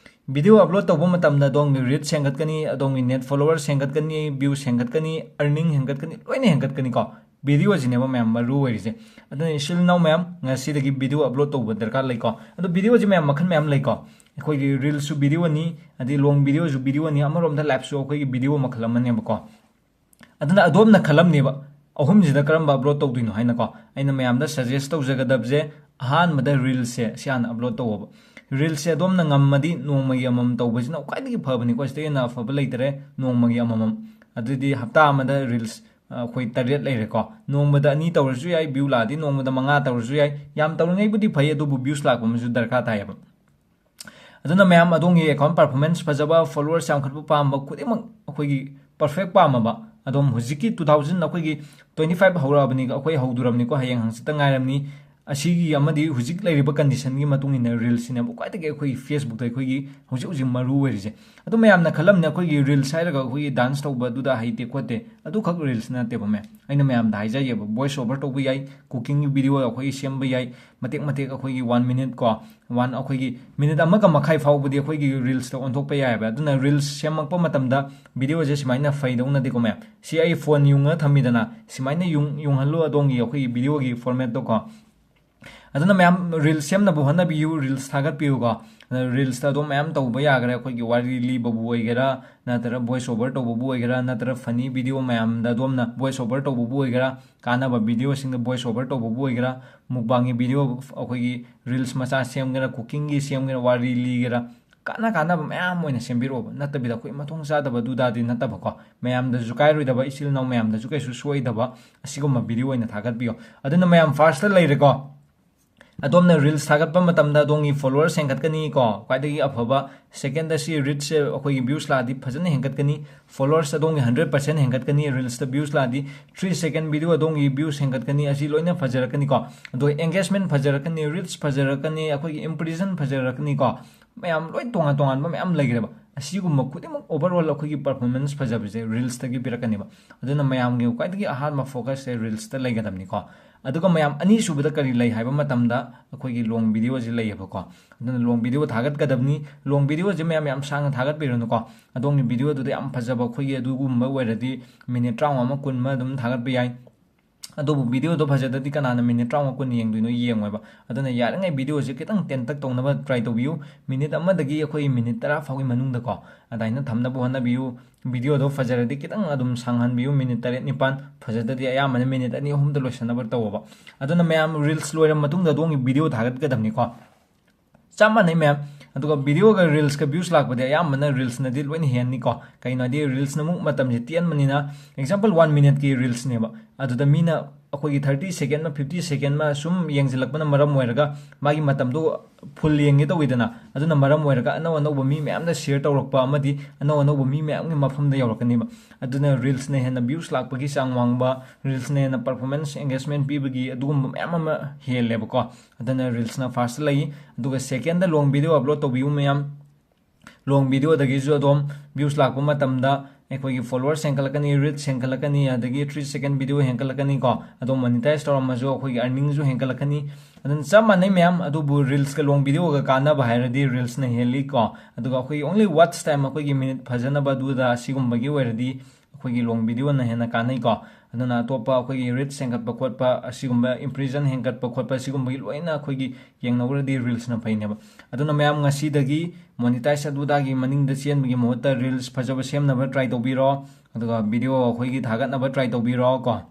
Video upload ꯇꯧꯕ ꯃꯇꯝꯗ ꯑꯗꯣꯝꯒꯤ reach ꯍꯦꯟꯒꯠꯀꯅꯤ, ꯑꯗꯣꯝꯒꯤ net followers ꯍꯦꯟꯒꯠꯀꯅꯤ, views ꯍꯦꯟꯒꯠꯀꯅꯤ, earning ꯍꯦꯟꯒꯠꯀꯅꯤ, ꯂꯣꯏꯅ ꯍꯦꯟꯒꯠꯀꯅꯤꯀꯣ꯫ Video ꯁꯤꯅꯦꯕ ꯃꯌꯥꯝ ꯃꯔꯨ ꯑꯣꯏꯔꯤꯁꯦ꯫ ꯑꯗꯨꯅ ꯏꯆꯤꯜ ꯏꯅꯥꯎ ꯃꯌꯥꯝ, ꯉꯁꯤꯗꯒꯤ video upload ꯇꯧꯕ ꯗꯔꯀꯥꯔ ꯂꯩꯀꯣ꯫ ꯑꯗꯣ video ꯁꯦ ꯃꯌꯥꯝ ꯃꯈꯜ ꯃꯌꯥꯝ ꯂꯩꯀꯣ꯫ ꯑꯩꯈꯣꯏꯒꯤ reel ꯁꯨ video ꯅꯤ, ꯑꯗꯩ long video ꯁꯨ video ꯅꯤ, ꯑꯃꯔꯣꯝꯗ live ꯁꯨ ꯑꯩꯈꯣꯏꯒꯤ video ꯃꯈꯜ ꯑꯃꯅꯦꯕꯀꯣ꯫ ꯑꯗꯨꯅ ꯑꯗꯣꯝꯅ ꯈꯜꯂꯝꯅꯦꯕ, ꯑꯍꯨꯝꯁꯤꯗ ꯀꯔꯝꯕ upload ꯇꯧꯗꯣꯏꯅꯣ ꯍꯥꯏꯅꯀꯣ꯫ ꯑꯩꯅ ꯃꯌꯥꯝꯗ suggest ꯇꯧꯖꯒꯗꯕꯁꯦ, ꯑꯍꯥꯟꯕꯗ reel ꯁꯦ ꯁꯤ ꯍꯥꯟꯅ upload ꯇꯧꯑꯣꯕ꯫ Reel ꯁꯦ ꯑꯗꯣꯝꯅ ꯉꯝꯃꯗꯤ ꯅꯣꯡꯃꯒꯤ ꯑꯃꯃꯝ ꯇꯧꯕꯁꯤꯅ ꯈ꯭ꯋꯥꯏꯗꯒꯤ ꯐꯕꯅꯤꯀꯣ, ꯁꯤꯗꯩ ꯍꯦꯟꯅ ꯑꯐꯕ ꯂꯩꯇꯔꯦ꯫ ꯅꯣꯡꯃꯒꯤ ꯑꯃꯃꯝ, ꯑꯗꯨꯗꯤ ꯍꯞꯇꯥ ꯑꯃꯗ reels, ꯑ, ꯑꯩꯈꯣꯏ ꯇꯔꯦꯠ ꯂꯩꯔꯦꯀꯣ꯫ ꯅꯣꯡꯃꯗ ꯑꯅꯤ ꯇꯧꯔꯁꯨ ꯌꯥꯏ, view ꯂꯥꯛꯑꯗꯤ ꯅꯣꯡꯃꯗ ꯃꯉꯥ ꯇꯧꯔꯁꯨ ꯌꯥꯏ꯫ ꯌꯥꯝ ꯇꯧꯔꯤꯉꯩꯕꯨꯗꯤ ꯐꯩ, ꯑꯗꯨꯕꯨ views ꯂꯥꯛꯄ ꯑꯃꯁꯨ ꯗꯔꯀꯥꯔ ꯇꯥꯏꯌꯦꯕ꯫ ꯑꯗꯨꯅ ꯃꯌꯥꯝ, ꯑꯗꯣꯝꯒꯤ account performance ꯐꯖꯕ, followers ꯌꯥꯝꯈꯠꯄ ꯄꯥꯝꯕ ꯈꯨꯗꯤꯡꯃꯛ, ꯑꯩꯈꯣꯏꯒꯤ perfect ꯄꯥꯝꯃꯕ, ꯑꯗꯣꯝ ꯍꯧꯖꯤꯛꯀꯤ two thousand, ꯑꯩꯈꯣꯏꯒꯤ twenty five ꯍꯧꯔꯛꯑꯕꯅꯤ, ꯑꯩꯈꯣꯏ ꯍꯧꯗꯣꯔꯕꯅꯤꯀꯣ, ꯍꯌꯦꯡ ꯍꯪꯆꯤꯠꯇ ꯉꯥꯏꯔꯝꯅꯤ꯫ ꯑꯁꯤꯒꯤ ꯑꯃꯗꯤ ꯍꯧꯖꯤꯛ ꯂꯩꯔꯤꯕ condition ꯒꯤ ꯃꯇꯨꯡ ꯏꯟꯅ reel ꯁꯤꯅꯦꯕ ꯈ꯭ꯋꯥꯏꯗꯒꯤ ꯑꯩꯈꯣꯏꯒꯤ Facebook ꯇ ꯑꯩꯈꯣꯏꯒꯤ ꯍꯧꯖꯤꯛ ꯍꯧꯖꯤꯛ ꯃꯔꯨ ꯑꯣꯏꯔꯤꯁꯦ꯫ ꯑꯗꯣ ꯃꯌꯥꯝꯅ ꯈꯜꯂꯝꯅꯦ ꯑꯩꯈꯣꯏꯒꯤ reels ꯍꯥꯏꯔꯒ ꯑꯩꯈꯣꯏꯒꯤ dance ꯇꯧꯕ ꯑꯗꯨꯗ ꯍꯩꯇꯦ ꯈꯣꯠꯇꯦ, ꯑꯗꯨꯈꯛ reels ꯅꯠꯇꯦꯕ ꯃꯌꯥꯝ꯫ ꯑꯩꯅ ꯃꯌꯥꯝꯗ ꯍꯥꯏꯖꯒꯦꯕ, voice over ꯇꯧꯕ ꯌꯥꯏ, cooking ꯒꯤ video ꯑꯩꯈꯣꯏꯒꯤ ꯁꯦꯝꯕ ꯌꯥꯏ, ꯃꯇꯦꯛ ꯃꯇꯦꯛ ꯑꯩꯈꯣꯏꯒꯤ one minute ꯀꯣ, one, ꯑꯩꯈꯣꯏꯒꯤ minute ꯑꯃꯒ ꯃꯈꯥꯏ ꯐꯥꯎꯕꯗꯤ ꯑꯩꯈꯣꯏꯒꯤ reel ꯇ ꯑꯣꯟꯊꯣꯛꯄ ꯌꯥꯏꯑꯕ꯫ ꯑꯗꯨꯅ reels ꯁꯦꯝꯃꯛꯄ ꯃꯇꯝꯗ video ꯁꯦ ꯁꯨꯃꯥꯏꯅ ꯐꯩꯗꯧꯅꯗꯦꯀꯣ ꯃꯌꯥꯝ꯫ ꯁꯤ ꯑꯩ phone ꯌꯨꯡꯉꯒ ꯊꯝꯃꯤꯗꯅ, ꯁꯨꯃꯥꯏꯅ ꯌꯨꯡ-, ꯌꯨꯡꯍꯜꯂꯨ ꯑꯗꯣꯝꯒꯤ ꯑꯩꯈꯣꯏꯒꯤ video ꯒꯤ format ꯇꯣ ꯀꯣ꯫ ꯑꯗꯨꯅ ꯃꯌꯥꯝ reels ꯁꯦꯝꯅꯕ ꯍꯣꯠꯅꯕꯤꯌꯨ, reels ꯊꯥꯒꯠꯄꯤꯌꯨꯀꯣ꯫ ꯑꯗꯨꯅ reels ꯇ ꯑꯗꯨꯝ ꯃꯌꯥꯝ ꯇꯧꯕ ꯌꯥꯈ꯭ꯔꯦ, ꯑꯩꯈꯣꯏꯒꯤ ꯋꯥꯔꯤ ꯂꯤꯕꯕꯨ ꯑꯣꯏꯒꯦꯔꯥ, ꯅꯠꯇ꯭ꯔꯒ voice over ꯇꯧꯕꯕꯨ ꯑꯣꯏꯒꯦꯔꯥ, ꯅꯠꯇ꯭ꯔꯒ funny video ꯃꯌꯥꯝꯗ ꯑꯗꯣꯝꯅ voice over ꯇꯧꯕꯕꯨ ꯑꯣꯏꯒꯦꯔꯥ, ꯀꯥꯟꯅꯕ video ꯁꯤꯡꯗ voice over ꯇꯧꯕꯕꯨ ꯑꯣꯏꯒꯦꯔꯥ, mukbang ꯒꯤ video, ꯑꯩꯈꯣꯏꯒꯤ reels ꯃꯆꯥ ꯁꯦꯝꯒꯦꯔꯥ, cooking ꯒꯤ ꯁꯦꯝꯒꯦꯔꯥ, ꯋꯥꯔꯤ ꯂꯤꯒꯦꯔꯥ, ꯀꯥꯟꯅ ꯀꯥꯟꯅꯕ ꯃꯌꯥꯝ ꯑꯣꯏꯅ ꯁꯦꯝꯕꯤꯔꯛꯑꯣꯕ, ꯅꯠꯇꯕꯤꯗ ꯑꯩꯈꯣꯏ ꯃꯊꯣꯡ ꯆꯥꯗꯕ ꯑꯗꯨꯗꯥꯗꯤ ꯅꯠꯇꯕꯀꯣ, ꯃꯌꯥꯝꯗꯁꯨ ꯀꯥꯏꯔꯣꯏꯗꯕ, ꯏꯆꯤꯜ ꯏꯅꯥꯎ ꯃꯌꯥꯝꯗꯁꯨ ꯀꯩꯁꯨ ꯁꯣꯏꯗꯕ, ꯑꯁꯤꯒꯨꯝꯕ video ꯑꯣꯏꯅ ꯊꯥꯒꯠꯄꯤꯌꯣ꯫ ꯑꯗꯨꯅ ꯃꯌꯥꯝ, first ꯇ ꯂꯩꯔꯦꯀꯣ, ꯑꯗꯣꯝꯅ reels ꯊꯥꯒꯠꯄ ꯃꯇꯝꯗ ꯑꯗꯣꯝꯒꯤ followers ꯍꯦꯟꯒꯠꯀꯅꯤ ꯀꯣ, ꯈ꯭ꯋꯥꯏꯗꯒꯤ ꯑꯐꯕ꯫ Second ꯗ ꯁꯤ reach ꯁꯦ ꯑꯩꯈꯣꯏꯒꯤ views ꯂꯥꯛꯑꯗꯤ ꯐꯖꯅ ꯍꯦꯟꯒꯠꯀꯅꯤ, followers ꯑꯗꯣꯝꯒꯤ hundred percent ꯍꯦꯟꯒꯠꯀꯅꯤ, reels ꯇ views ꯂꯥꯛꯑꯗꯤ three second video ꯑꯗꯣꯝꯒꯤ views ꯍꯦꯟꯒꯠꯀꯅꯤ, ꯑꯁꯤ ꯂꯣꯏꯅ ꯐꯖꯔꯛꯀꯅꯤꯀꯣ꯫ ꯑꯗꯨꯒ engagement ꯐꯖꯔꯛꯀꯅꯤ, reach ꯐꯖꯔꯛꯀꯅꯤ, ꯑꯩꯈꯣꯏꯒꯤ impression ꯐꯖꯔꯛꯀꯅꯤꯀꯣ꯫ ꯃꯌꯥꯝ ꯂꯣꯏ ꯇꯣꯉꯥꯟ ꯇꯣꯉꯥꯟꯕ ꯃꯌꯥꯝ ꯂꯩꯈ꯭ꯔꯦꯕ꯫ ꯑꯁꯤꯒꯨꯝꯕ ꯈꯨꯗꯤꯡꯃꯛ overall ꯑꯩꯈꯣꯏꯒꯤ performance ꯐꯖꯕꯁꯦ ꯔꯤꯜꯁꯇꯒꯤ ꯄꯤꯔꯛꯀꯅꯦꯕ꯫ ꯑꯗꯨꯅ ꯃꯌꯥꯝꯒꯤ ꯈ꯭ꯋꯥꯏꯗꯒꯤ ꯑꯍꯥꯟꯕ focusꯁꯦ ꯔꯤꯜꯁꯇ ꯂꯩꯒꯗꯕꯅꯤꯀꯣ꯫ ꯑꯗꯨꯒ ꯃꯌꯥꯝ, ꯑꯅꯤꯁꯨꯕꯗ ꯀꯔꯤ ꯂꯩ ꯍꯥꯏꯕ ꯃꯇꯝꯗ ꯑꯩꯈꯣꯏꯒꯤ long videoꯁꯤ ꯂꯩꯌꯦꯕꯀꯣ꯫ ꯑꯗꯨꯅ long video ꯊꯥꯒꯠꯀꯗꯕꯅꯤ꯫ Long videoꯁꯤ ꯃꯌꯥꯝ ꯌꯥꯝ ꯁꯥꯡꯅ ꯊꯥꯒꯠꯄꯤꯔꯨꯅꯨꯀꯣ꯫ ꯑꯗꯣꯝꯒꯤ videoꯗꯨꯗ ꯌꯥꯝ ꯐꯖꯕ ꯑꯩꯈꯣꯏꯒꯤ ꯑꯗꯨꯒꯨꯝꯕ ꯑꯣꯏꯔꯗꯤ ꯃꯤꯅꯤꯠ ꯇꯔꯥꯃꯉꯥ ꯑꯃ, ꯀꯨꯟ ꯑꯃ ꯑꯗꯨꯝ ꯊꯥꯒꯠꯄ ꯌꯥꯏ꯫ ꯑꯗꯨꯕꯨ videoꯗꯣ ꯐꯖꯗ꯭ꯔꯗꯤ ꯀꯅꯥꯅ ꯃꯤꯅꯤꯠ ꯇꯔꯥꯃꯉꯥ, ꯀꯨꯟ ꯌꯦꯡꯗꯣꯏꯅꯣ? ꯌꯦꯡꯉꯣꯏꯕ꯫ ꯑꯗꯨꯅ ꯌꯥꯔꯤꯉꯩ videoꯁꯦ ꯈꯤꯇꯪ ꯇꯦꯟꯇꯛ ꯇꯧꯅꯕ try ꯇꯧꯕꯤꯌꯨ꯫ ꯃꯤꯅꯤꯠ ꯑꯃꯗꯒꯤ ꯑꯩꯈꯣꯏꯒꯤ ꯃꯤꯅꯤꯠ ꯇꯔꯥ ꯐꯥꯎꯒꯤ ꯃꯅꯨꯡꯗꯀꯣ, ꯑꯗꯨꯃꯥꯏꯅ ꯊꯝꯅꯕ ꯍꯣꯠꯅꯕꯤꯌꯨ꯫ Videoꯗꯣ ꯐꯖꯔꯗꯤ ꯈꯤꯇꯪ ꯑꯗꯨꯝ ꯁꯥꯡꯍꯟꯕꯤꯌꯨ, ꯃꯤꯅꯤꯠ ꯇꯔꯦꯠ ꯅꯤꯄꯥꯟ꯫ ꯐꯖꯗ꯭ꯔꯗꯤ ꯑꯌꯥꯝꯕꯅ ꯃꯤꯅꯤꯠ ꯑꯅꯤ ꯑꯍꯨꯝꯗ ꯂꯣꯏꯁꯟꯅꯕ ꯇꯧꯋꯣꯕ꯫ ꯑꯗꯨꯅ ꯃꯌꯥꯝ reels ꯂꯣꯏꯔ ꯃꯇꯨꯡꯗ ꯑꯗꯣꯝꯒꯤ video ꯊꯥꯒꯠꯀꯗꯕꯅꯤꯀꯣ꯫ ꯆꯞ ꯃꯥꯟꯅꯩ ꯃꯌꯥꯝ꯫ ꯑꯗꯨꯒ videoꯒ reelsꯀ views ꯂꯥꯛꯄꯗꯤ ꯑꯌꯥꯝꯕꯅ reelsꯅꯗꯤ ꯂꯣꯏꯅ ꯍꯦꯟꯅꯤꯀꯣ꯫ ꯀꯩꯅꯣ ꯍꯥꯏꯗꯤ reelsꯅ ꯑꯃꯨꯛ ꯃꯇꯝꯁꯦ ꯇꯦꯟꯕꯅꯤꯅ, example, one minuteꯀꯤ reelsꯅꯦꯕ, ꯑꯗꯨꯗ ꯃꯤꯅ ꯑꯩꯈꯣꯏꯒꯤ thirty second ꯑꯃ, fifty second ꯑꯃ ꯁꯨꯝ ꯌꯦꯡꯁꯤꯜꯂꯛꯄꯅ ꯃꯔꯝ ꯑꯣꯏꯔꯒ ꯃꯥꯒꯤ ꯃꯇꯝꯗꯣ full ꯌꯦꯡꯒꯦ ꯇꯧꯋꯤꯗꯅ, ꯑꯗꯨꯅ ꯃꯔꯝ ꯑꯣꯏꯔꯒ ꯑꯅꯧ ꯑꯅꯧꯕ ꯃꯤ ꯃꯌꯥꯝꯅ share ꯇꯧꯔꯛꯄ ꯑꯃꯗꯤ ꯑꯅꯧ ꯑꯅꯧꯕ ꯃꯤ ꯃꯌꯥꯝꯒꯤ ꯃꯐꯝꯗ ꯌꯧꯔꯛꯀꯅꯦꯕ꯫ ꯑꯗꯨꯅ reelsꯅ ꯍꯦꯟꯅ views ꯂꯥꯛꯄꯒꯤ ꯆꯥꯡ ꯋꯥꯡꯕ, reelsꯅ ꯍꯦꯟꯅ performance, engagement ꯄꯤꯕꯒꯤ ꯑꯗꯨꯒꯨꯝꯕ ꯃꯌꯥꯝ ꯑꯃ ꯍꯦꯜꯂꯦꯕꯀꯣ꯫ ꯑꯗꯨꯅ reelsꯅ first ꯂꯩ꯫ ꯑꯗꯨꯒ secondꯗ long video upload ꯇꯧꯕꯤꯌꯨ ꯃꯌꯥꯝ꯫ Long videoꯗꯒꯤꯁꯨ ꯑꯗꯨꯝ views ꯂꯥꯛꯄ ꯃꯇꯝꯗ ꯑꯩꯈꯣꯏꯒꯤ followers ꯍꯦꯟꯒꯠꯂꯛꯀꯅꯤ, reach ꯍꯦꯟꯒꯠꯂꯛꯀꯅꯤ, ꯑꯗꯒꯤ three second video ꯍꯦꯟꯒꯠꯂꯛꯀꯅꯤꯀꯣ꯫ ꯑꯗꯣ monetize ꯇꯧꯔꯝꯃꯁꯨ ꯑꯩꯈꯣꯏꯒꯤ earningꯁꯨ ꯍꯦꯟꯒꯠꯂꯛꯀꯅꯤ꯫ ꯑꯗꯨꯅ ꯆꯞ ꯃꯥꯟꯅꯩ ꯃꯌꯥꯝ, ꯑꯗꯨꯕꯨ reelsꯀ long videoꯒ ꯀꯥꯟꯅꯕ ꯍꯥꯏꯔꯗꯤ reelsꯅ ꯍꯦꯜꯂꯤꯀꯣ꯫ ꯑꯗꯨꯒ ꯑꯩꯈꯣꯏꯒꯤ only watch time, ꯑꯩꯈꯣꯏꯒꯤ ꯃꯤꯅꯤꯠ ꯐꯖꯅꯕ ꯑꯗꯨꯗ ꯑꯁꯤꯒꯨꯝꯕꯒꯤ ꯑꯣꯏꯔꯗꯤ ꯑꯩꯈꯣꯏꯒꯤ long videoꯅ ꯍꯦꯟꯅ ꯀꯥꯟꯅꯩꯀꯣ꯫ ꯑꯗꯨꯅ ꯑꯇꯣꯞꯄ ꯑꯩꯈꯣꯏꯒꯤ reach ꯍꯦꯟꯒꯠꯄ ꯈꯣꯠꯄ, ꯑꯁꯤꯒꯨꯝꯕ impression ꯍꯦꯟꯒꯠꯄ ꯈꯣꯠꯄ, ꯑꯁꯤꯒꯨꯝꯕꯒꯤ ꯂꯣꯏꯅ ꯑꯩꯈꯣꯏꯒꯤ ꯌꯦꯡꯅꯧꯔꯗꯤ reelsꯅ ꯐꯩꯅꯦꯕ꯫ ꯑꯗꯨꯅ ꯃꯌꯥꯝ, ꯉꯁꯤꯗꯒꯤ monetize ꯑꯗꯨꯗꯥꯒꯤ ꯃꯅꯤꯡꯗ ꯆꯦꯟꯕꯒꯤ ꯃꯍꯨꯠꯇ reels ꯐꯖꯕ ꯁꯦꯝꯅꯕ try ꯇꯧꯕꯤꯔꯣ, ꯑꯗꯨꯒ video ꯑꯩꯈꯣꯏꯒꯤ ꯊꯥꯒꯠꯅꯕ try ꯇꯧꯕꯤꯔꯣ ꯀꯣ꯫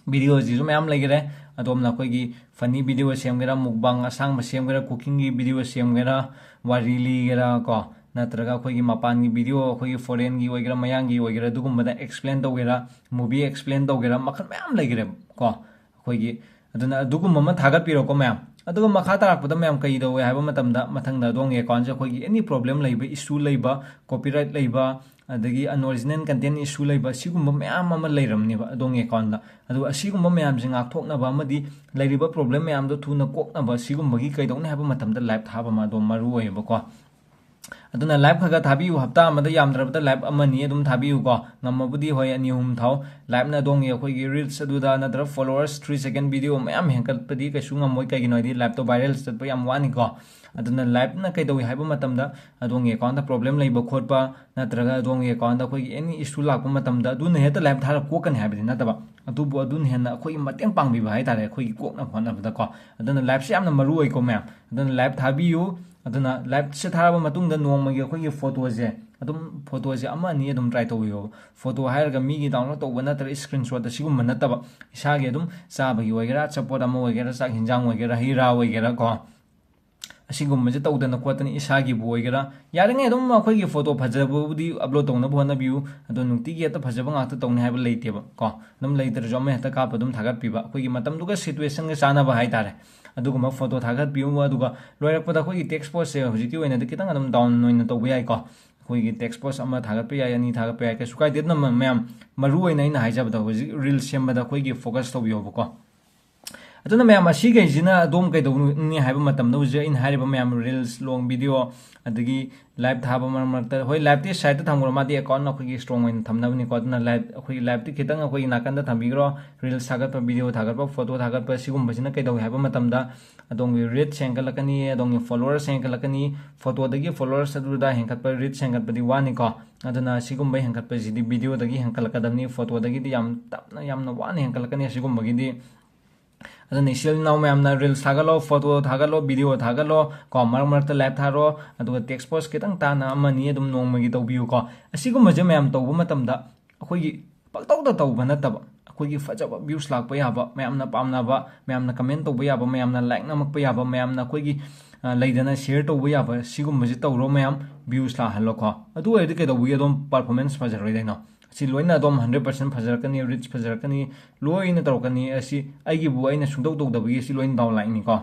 Videoꯁꯤꯁꯨ ꯃꯌꯥꯝ ꯂꯩꯈꯔꯦ꯫ ꯑꯗꯣꯝꯅ ꯑꯩꯈꯣꯏꯒꯤ funny video ꯁꯦꯝꯒꯦꯔꯥ, mukbang ꯑꯁꯥꯡꯕ ꯁꯦꯝꯒꯦꯔꯥ, cookingꯒꯤ video ꯁꯦꯝꯒꯦꯔꯥ, ꯋꯥꯔꯤ ꯂꯤꯒꯦꯔꯥ ꯀꯣ, ꯅꯠꯇ꯭ꯔꯒ ꯑꯩꯈꯣꯏꯒꯤ ꯃꯄꯥꯟꯒꯤ video, ꯑꯩꯈꯣꯏꯒꯤ foreignꯒꯤ ꯑꯣꯏꯒꯦꯔꯥ, ꯃꯌꯥꯡꯒꯤ ꯑꯣꯏꯒꯦꯔꯥ, ꯑꯗꯨꯒꯨꯝꯕꯗ explain ꯇꯧꯒꯦꯔꯥ, movie explain ꯇꯧꯒꯦꯔꯥ, ꯃꯈꯜ ꯃꯌꯥꯝ ꯂꯩꯈꯔꯦ ꯀꯣ꯫ ꯑꯩꯈꯣꯏꯒꯤ ꯑꯗꯨꯅ ꯑꯗꯨꯒꯨꯝꯕ ꯑꯃ ꯊꯥꯒꯠꯄꯤꯔꯣꯀꯣ ꯃꯌꯥꯝ꯫ ꯑꯗꯨꯒ ꯃꯈꯥ ꯇꯥꯔꯛꯄꯗ ꯃꯌꯥꯝ ꯀꯩ ꯇꯧꯋꯦ ꯍꯥꯏꯕ ꯃꯇꯝꯗ, ꯃꯊꯪꯗ ꯑꯗꯣꯝꯒꯤ accountꯁꯦ ꯑꯩꯈꯣꯏꯒꯤ any problem ꯂꯩꯕ, issue ꯂꯩꯕ, copyright ꯂꯩꯕ, ꯑꯗꯒꯤ unoriginal content issue ꯂꯩꯕ, ꯁꯤꯒꯨꯝꯕ ꯃꯌꯥꯝ ꯑꯃ ꯂꯩꯔꯝꯅꯦꯕ ꯑꯗꯣꯝꯒꯤ accountꯇ꯫ ꯑꯗꯨꯒ ꯑꯁꯤꯒꯨꯝꯕ ꯃꯌꯥꯝꯁꯦ ꯉꯥꯛꯊꯣꯛꯅꯕ ꯑꯃꯗꯤ ꯂꯩꯔꯤꯕ problem ꯃꯌꯥꯝꯗꯣ ꯊꯨꯅ ꯀꯣꯛꯅꯕ, ꯁꯤꯒꯨꯝꯕꯒꯤ ꯀꯩꯗꯧꯅꯤ ꯍꯥꯏꯕ ꯃꯇꯝꯗ live ꯊꯥꯕ ꯑꯃ ꯑꯗꯨꯝ ꯃꯔꯨ ꯑꯣꯏꯌꯦꯕꯀꯣ꯫ ꯑꯗꯨꯅ live ꯈꯔ ꯈꯔ ꯊꯥꯕꯤꯌꯨ, ꯍꯞꯇꯥ ꯑꯃꯗ ꯌꯥꯝꯗ꯭ꯔꯕꯗ live ꯑꯃꯅꯤ ꯑꯗꯨꯝ ꯊꯥꯕꯤꯌꯨꯀꯣ꯫ ꯉꯝꯃꯕꯨꯗꯤ ꯍꯣꯏ, ꯑꯅꯤ ꯑꯍꯨꯝ ꯊꯥꯎ꯫ Live ꯅ ꯑꯗꯣꯝꯒꯤ ꯑꯩꯈꯣꯏꯒꯤ reels ꯑꯗꯨꯗ ꯅꯠꯇ꯭ꯔꯒ followers three second video ꯃꯌꯥꯝ ꯍꯦꯟꯒꯠꯄꯗꯤ ꯀꯩꯁꯨ ꯉꯝꯃꯣꯏ, ꯀꯩꯒꯤꯅꯣ ꯍꯥꯏꯗꯤ live ꯇꯣ viral ꯆꯠꯄ ꯌꯥꯝ ꯋꯥꯅꯤꯀꯣ꯫ ꯑꯗꯨꯅ live ꯅ ꯀꯩꯗꯧꯏ ꯍꯥꯏꯕ ꯃꯇꯝꯗ, ꯑꯗꯣꯝꯒꯤ account ꯇ problem ꯂꯩꯕ ꯈꯣꯠꯄ ꯅꯠꯇ꯭ꯔꯒ ꯑꯗꯣꯝꯒꯤ account ꯇ ꯑꯩꯈꯣꯏꯒꯤ any issue ꯂꯥꯛꯄ ꯃꯇꯝꯗ ꯑꯗꯨꯅ ꯍꯦꯛꯇ live ꯊꯥꯔꯒ ꯀꯣꯛꯀꯅꯤ ꯍꯥꯏꯕꯗꯤ ꯅꯠꯇꯕ, ꯑꯗꯨꯕꯨ ꯑꯗꯨꯅ ꯍꯦꯟꯅ ꯑꯩꯈꯣꯏꯒꯤ ꯃꯇꯦꯡ ꯄꯥꯡꯕꯤꯕ ꯍꯥꯏꯇꯥꯔꯦ ꯑꯩꯈꯣꯏꯒꯤ ꯀꯣꯛꯅꯕ ꯍꯣꯠꯅꯕꯗꯀꯣ꯫ ꯑꯗꯨꯅ live ꯁꯦ ꯌꯥꯝꯅ ꯃꯔꯨ ꯑꯣꯏꯀꯣ ꯃꯌꯥꯝ꯫ ꯑꯗꯨꯅ live ꯊꯥꯕꯤꯌꯨ꯫ ꯑꯗꯨꯅ live ꯁꯦ ꯊꯥꯔꯕ ꯃꯇꯨꯡꯗ ꯅꯣꯡꯃꯒꯤ ꯑꯩꯈꯣꯏꯒꯤ photo ꯁꯦ ꯑꯗꯨꯝ, photo ꯁꯦ ꯑꯃ ꯑꯅꯤ ꯑꯗꯨꯝ try ꯇꯧꯕꯤꯌꯣ꯫ Photo ꯍꯥꯏꯔꯒ ꯃꯤꯒꯤ download ꯇꯧꯕ ꯅꯠꯇ꯭ꯔꯒ screenshot ꯑꯁꯤꯒꯨꯝꯕ ꯅꯠꯇꯕ, ꯏꯁꯥꯒꯤ ꯑꯗꯨꯝ ꯆꯥꯕꯒꯤ ꯑꯣꯏꯒꯦꯔꯥ, ꯑꯆꯥꯄꯣꯠ ꯑꯃ ꯑꯣꯏꯒꯦꯔꯥ, ꯆꯥꯛ ꯍꯤꯟꯖꯥꯡ ꯑꯣꯏꯒꯦꯔꯥ, ꯍꯩ ꯔꯥ ꯑꯣꯏꯒꯦꯔꯥ ꯀꯣ, ꯑꯁꯤꯒꯨꯝꯕꯁꯦ ꯇꯧꯗꯅ ꯈꯣꯠꯇꯅ ꯏꯁꯥꯒꯤꯕꯨ ꯑꯣꯏꯒꯦꯔꯥ, ꯌꯥꯔꯤꯉꯩ ꯑꯗꯨꯝ ꯑꯩꯈꯣꯏꯒꯤ photo ꯐꯖꯕꯕꯨꯗꯤ upload ꯇꯧꯅꯕ ꯍꯣꯠꯅꯕꯤꯌꯨ꯫ ꯑꯗꯣ ꯅꯨꯡꯇꯤꯒꯤ ꯍꯦꯛꯇ ꯐꯖꯕ ꯉꯥꯛꯇ ꯇꯧꯅꯤ ꯍꯥꯏꯕ ꯂꯩꯇꯦꯕ ꯀꯣ꯫ ꯑꯗꯨꯝ ꯂꯩꯇ꯭ꯔꯁꯨ ꯑꯃ ꯍꯦꯛꯇ ꯀꯥꯞꯄ ꯑꯗꯨꯝ ꯊꯥꯒꯠꯄꯤꯕ, ꯑꯩꯈꯣꯏꯒꯤ ꯃꯇꯝꯗꯨꯒ situation ꯒ ꯆꯥꯟꯅꯕ ꯍꯥꯏꯇꯥꯔꯦ꯫ ꯑꯗꯨꯒꯨꯝꯕ photo ꯊꯥꯒꯠꯄꯤꯌꯨ꯫ ꯑꯗꯨꯒ ꯂꯣꯏꯔꯛꯄꯗ ꯑꯩꯈꯣꯏꯒꯤ text post ꯁꯦ ꯍꯧꯖꯤꯛꯀꯤ ꯑꯣꯏꯅꯗꯤ ꯈꯤꯇꯪ ꯑꯗꯨꯝ down ꯑꯣꯏꯅ ꯇꯧꯕ ꯌꯥꯏꯀꯣ꯫ ꯑꯩꯈꯣꯏꯒꯤ text post ꯑꯃ ꯊꯥꯒꯠꯄ ꯌꯥꯏ, ꯑꯅꯤ ꯊꯥꯒꯠꯄ ꯌꯥꯏ, ꯀꯩꯁꯨ ꯀꯥꯏꯗꯦ꯫ ꯑꯗꯨꯅ ꯃ-, ꯃꯌꯥꯝ ꯃꯔꯨ ꯑꯣꯏꯅ ꯑꯩꯅ ꯍꯥꯏꯖꯕꯗ ꯍꯧꯖꯤꯛ reels ꯁꯦꯝꯕꯗ ꯑꯩꯈꯣꯏꯒꯤ focus ꯇꯧꯕꯤꯌꯣꯕꯀꯣ꯫ ꯑꯗꯨꯅ ꯃꯌꯥꯝ ꯑꯁꯤꯈꯩꯁꯤꯅ ꯑꯗꯣꯝ ꯀꯩꯗꯧꯅꯤ ꯍꯥꯏꯕ ꯃꯇꯝꯗ ꯍꯧꯖꯤꯛ ꯑꯩꯅ ꯍꯥꯏꯔꯤꯕ ꯃꯌꯥꯝ reels, long video, ꯑꯗꯒꯤ live ꯊꯥꯕ ꯃꯔꯛ ꯃꯔꯛꯇ, ꯍꯣꯏ, live ꯇꯤ side ꯇ ꯊꯝꯈ꯭ꯔꯣ, ꯃꯥꯗꯤ account ꯑꯩꯈꯣꯏꯒꯤ strong ꯑꯣꯏꯅ ꯊꯝꯅꯕꯅꯤꯀꯣ꯫ ꯑꯗꯨꯅ live, ꯑꯩꯈꯣꯏꯒꯤ live ꯇꯤ ꯈꯤꯇꯪ ꯑꯩꯈꯣꯏꯒꯤ ꯅꯥꯀꯟꯗ ꯊꯝꯕꯤꯈ꯭ꯔꯣ꯫ Reels ꯊꯥꯒꯠꯄ, video ꯊꯥꯒꯠꯄ, photo ꯊꯥꯒꯠꯄ ꯁꯤꯒꯨꯝꯕꯁꯤꯅ ꯀꯩꯗꯧꯏ ꯍꯥꯏꯕ ꯃꯇꯝꯗ ꯑꯗꯣꯝꯒꯤ reach ꯍꯦꯟꯒꯠꯂꯛꯀꯅꯤ, ꯑꯗꯣꯝꯒꯤ followers ꯍꯦꯟꯒꯠꯂꯛꯀꯅꯤ, photo ꯗꯒꯤ followers ꯑꯗꯨꯗ ꯍꯦꯟꯒꯠꯄ, reach ꯍꯦꯟꯒꯠꯄꯗꯤ ꯋꯥꯅꯤꯀꯣ꯫ ꯑꯗꯨꯅ ꯁꯤꯒꯨꯝꯕ ꯍꯦꯟꯒꯠꯄꯁꯤꯗꯤ video ꯗꯒꯤ ꯍꯦꯟꯒꯠꯂꯛꯀꯗꯕꯅꯤ, photo ꯗꯒꯤꯗꯤ ꯌꯥꯝ ꯇꯞꯅ, ꯌꯥꯝꯅ ꯋꯥꯅ ꯍꯦꯟꯒꯠꯂꯛꯀꯅꯤ ꯑꯁꯤꯒꯨꯝꯕꯒꯤꯗꯤ꯫ ꯑꯗꯨꯅ ꯏꯆꯤꯜ ꯏꯅꯥꯎ ꯃꯌꯥꯝꯅ reels ꯊꯥꯒꯠꯂꯣ, photo ꯊꯥꯒꯠꯂꯣ, video ꯊꯥꯒꯠꯂꯣ ꯀꯣ, ꯃꯔꯛ ꯃꯔꯛꯇ live ꯊꯥꯔꯣ, ꯑꯗꯨꯒ text post ꯈꯤꯇꯪ ꯇꯥꯅ ꯑꯃꯅꯤ ꯑꯗꯨꯝ ꯅꯣꯡꯃꯒꯤ ꯇꯧꯕꯤꯌꯨꯀꯣ꯫ ꯑꯁꯤꯒꯨꯝꯕꯁꯦ ꯃꯌꯥꯝ ꯇꯧꯕ ꯃꯇꯝꯗ ꯑꯩꯈꯣꯏꯒꯤ ꯄꯪꯇꯧꯗ ꯇꯧꯕ ꯅꯠꯇꯕ, ꯑꯩꯈꯣꯏꯒꯤ ꯐꯖꯕ views ꯂꯥꯛꯄ ꯌꯥꯕ, ꯃꯌꯥꯝꯅ ꯄꯥꯝꯅꯕ, ꯃꯌꯥꯝꯅ comment ꯇꯧꯕ ꯌꯥꯕ, ꯃꯌꯥꯝꯅ like ꯅꯝꯃꯛꯄ ꯌꯥꯕ, ꯃꯌꯥꯝꯅ ꯑꯩꯈꯣꯏꯒꯤ, ꯑ, ꯂꯩꯗꯅ share ꯇꯧꯕ ꯌꯥꯕ, ꯁꯤꯒꯨꯝꯕꯁꯦ ꯇꯧꯔꯣ ꯃꯌꯥꯝ, views ꯂꯥꯛꯍꯜꯂꯣꯀꯣ꯫ ꯑꯗꯨ ꯑꯣꯏꯔꯗꯤ ꯀꯩꯗꯧꯕꯒꯤ ꯑꯗꯣꯝ performance ꯐꯖꯔꯣꯏꯗꯣꯏꯅꯣ? ꯁꯤ ꯂꯣꯏꯅ ꯑꯗꯣꯝ hundred percent ꯐꯖꯔꯛꯀꯅꯤ, reach ꯐꯖꯔꯛꯀꯅꯤ, ꯂꯣꯏꯅ ꯇꯧꯔꯛꯀꯅꯤ꯫ ꯑꯁꯤ ꯑꯩꯒꯤꯕꯨ ꯑꯩꯅ ꯁꯨꯡꯇꯧ ꯇꯧꯗꯕꯒꯤ ꯁꯤ ꯂꯣꯏꯅ down ꯂꯥꯛꯏꯅꯤꯀꯣ꯫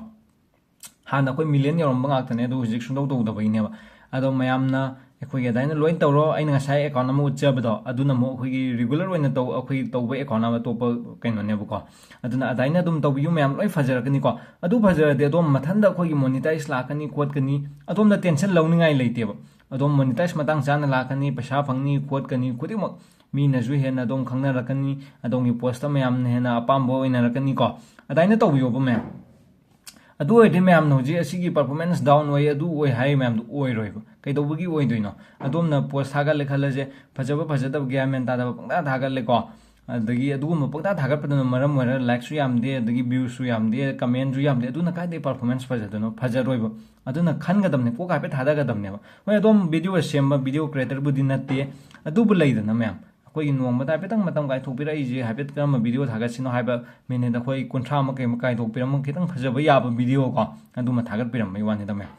ꯍꯥꯟꯅ ꯑꯩꯈꯣꯏ million ꯌꯧꯔꯝꯕ ꯉꯥꯛꯇꯅꯦ, ꯑꯗꯨ ꯍꯧꯖꯤꯛ ꯁꯨꯡꯇꯧ ꯇꯧꯗꯕꯒꯤꯅꯦꯕ꯫ ꯑꯗꯣ ꯃꯌꯥꯝꯅ ꯑꯩꯈꯣꯏꯒꯤ ꯑꯗꯨꯃꯥꯏꯅ ꯂꯣꯏꯅ ꯇꯧꯔꯣ꯫ ꯑꯩꯅ ꯉꯁꯥꯏ account ꯑꯃ ꯎꯠꯆꯕꯗꯣ, ꯑꯗꯨꯅ ꯑꯃꯨꯛ ꯑꯩꯈꯣꯏꯒꯤ regular ꯑꯣꯏꯅ ꯇꯧ-, ꯑꯩꯈꯣꯏ ꯇꯧꯕ account ꯑꯃ ꯑꯇꯣꯞꯄ ꯀꯩꯅꯣꯅꯦꯕꯀꯣ꯫ ꯑꯗꯨꯅ ꯑꯗꯨꯃꯥꯏꯅ ꯑꯗꯨꯝ ꯇꯧꯕꯤꯌꯨ ꯃꯌꯥꯝ, ꯂꯣꯏ ꯐꯖꯔꯛꯀꯅꯤꯀꯣ꯫ ꯑꯗꯨ ꯐꯖꯔꯗꯤ ꯑꯗꯣꯝ ꯃꯊꯟꯇ ꯑꯩꯈꯣꯏꯒꯤ monetize ꯂꯥꯛꯀꯅꯤ ꯈꯣꯠꯀꯅꯤ, ꯑꯗꯣꯝꯗ tension ꯂꯧꯅꯤꯡꯉꯥꯏ ꯂꯩꯇꯦꯕ꯫ ꯑꯗꯣꯝ ꯃꯣꯅꯤꯇꯥꯏꯁ ꯃꯇꯥꯡ ꯆꯥꯅ ꯂꯥꯛꯀꯅꯤ, ꯄꯩꯁꯥ ꯐꯪꯅꯤ ꯈꯣꯠꯀꯅꯤ, ꯈꯨꯗꯤꯡꯃꯛ ꯃꯤꯅꯁꯨ ꯍꯦꯟꯅ ꯑꯗꯣꯝ ꯈꯪꯅꯔꯛꯀꯅꯤ, ꯑꯗꯣꯝꯒꯤ ꯄꯣꯁꯇ ꯃꯌꯥꯝꯅ ꯍꯦꯟꯅ ꯑꯄꯥꯝꯕ ꯑꯣꯏꯅꯔꯛꯀꯅꯤꯀꯣ꯫ ꯑꯗꯨꯃꯥꯏꯅ ꯇꯧꯕꯤꯌꯣꯕ ꯃꯌꯥꯝ꯫ ꯑꯗꯨ ꯑꯣꯏꯔꯗꯤ ꯃꯌꯥꯝꯅ ꯍꯧꯖꯤꯛ ꯑꯁꯤꯒꯤ performance down ꯑꯣꯏ, ꯑꯗꯨ ꯑꯣꯏ ꯍꯥꯏ ꯃꯌꯥꯝꯗꯨ ꯑꯣꯏꯔꯣꯏꯕ꯫ ꯀꯩꯗꯧꯕꯒꯤ ꯑꯣꯏꯗꯣꯏꯅꯣ? ꯑꯗꯣꯝꯅ ꯄꯣꯁ ꯊꯥꯒꯠꯂꯦ ꯈꯜꯂꯁꯦ, ꯐꯖꯕ ꯐꯖꯗꯕ ꯒ꯭ꯌꯥꯟ ꯃꯦꯟ ꯇꯥꯗꯕ ꯄꯪꯊꯥ ꯊꯥꯒꯠꯂꯦꯀꯣ꯫ ꯑꯗꯒꯤ ꯑꯗꯨꯒꯨꯝꯕ ꯄꯪꯊꯥ ꯊꯥꯒꯠꯄꯗꯨꯅ ꯃꯔꯝ ꯑꯣꯏꯔꯒ ꯂꯥꯏꯛꯁꯨ ꯌꯥꯝꯗꯦ, ꯑꯗꯒꯤ ꯚ꯭ꯌꯨꯁꯨ ꯌꯥꯝꯗꯦ, ꯀꯃꯦꯟꯁꯨ ꯌꯥꯝꯗꯦ, ꯑꯗꯨꯅ ꯀꯥꯏꯗꯩ performance ꯐꯖꯗꯣꯏꯅꯣ? ꯐꯖꯔꯣꯏꯕ꯫ ꯑꯗꯨꯅ ꯈꯟꯒꯗꯕꯅꯦ, ꯀꯣꯛ ꯍꯥꯏꯐꯦꯠ ꯊꯥꯗꯒꯗꯕꯅꯦꯕ꯫ ꯍꯣꯏ, ꯑꯗꯣꯝ ꯚꯤꯗꯤꯑꯣ ꯁꯦꯝꯕ ꯚꯤꯗꯤꯑꯣ ꯀ꯭ꯔꯤꯌꯦꯇꯔꯕꯨꯗꯤ ꯅꯠꯇꯦ, ꯑꯗꯨꯕꯨ ꯂꯩꯗꯅ ꯃꯌꯥꯝ, ꯑꯩꯈꯣꯏꯒꯤ ꯅꯣꯡꯃꯗ ꯍꯥꯏꯐꯦꯠꯇꯪ ꯃꯇꯝ ꯀꯥꯏꯊꯣꯛꯄꯤꯔꯛꯏꯁꯦ, ꯍꯥꯏꯐꯦꯠ ꯀꯔꯝꯕ ꯚꯤꯗꯤꯑꯣ ꯊꯥꯒꯠꯁꯤꯅꯣ ꯍꯥꯏꯕ ꯃꯤꯅꯤꯠ ꯑꯩꯈꯣꯏ ꯀꯨꯟꯊ꯭ꯔꯥ ꯑꯃ ꯀꯩ ꯑꯃ ꯀꯥꯏꯊꯣꯛꯄꯤꯔꯝꯃ ꯈꯤꯇꯪ ꯐꯖꯕ ꯌꯥꯕ ꯚꯤꯗꯤꯑꯣ ꯀꯣ, ꯑꯗꯨꯃ ꯊꯥꯒꯠꯄꯤꯔꯝꯕꯒꯤ ꯋꯥꯅꯤꯗ ꯃꯌꯥꯝ꯫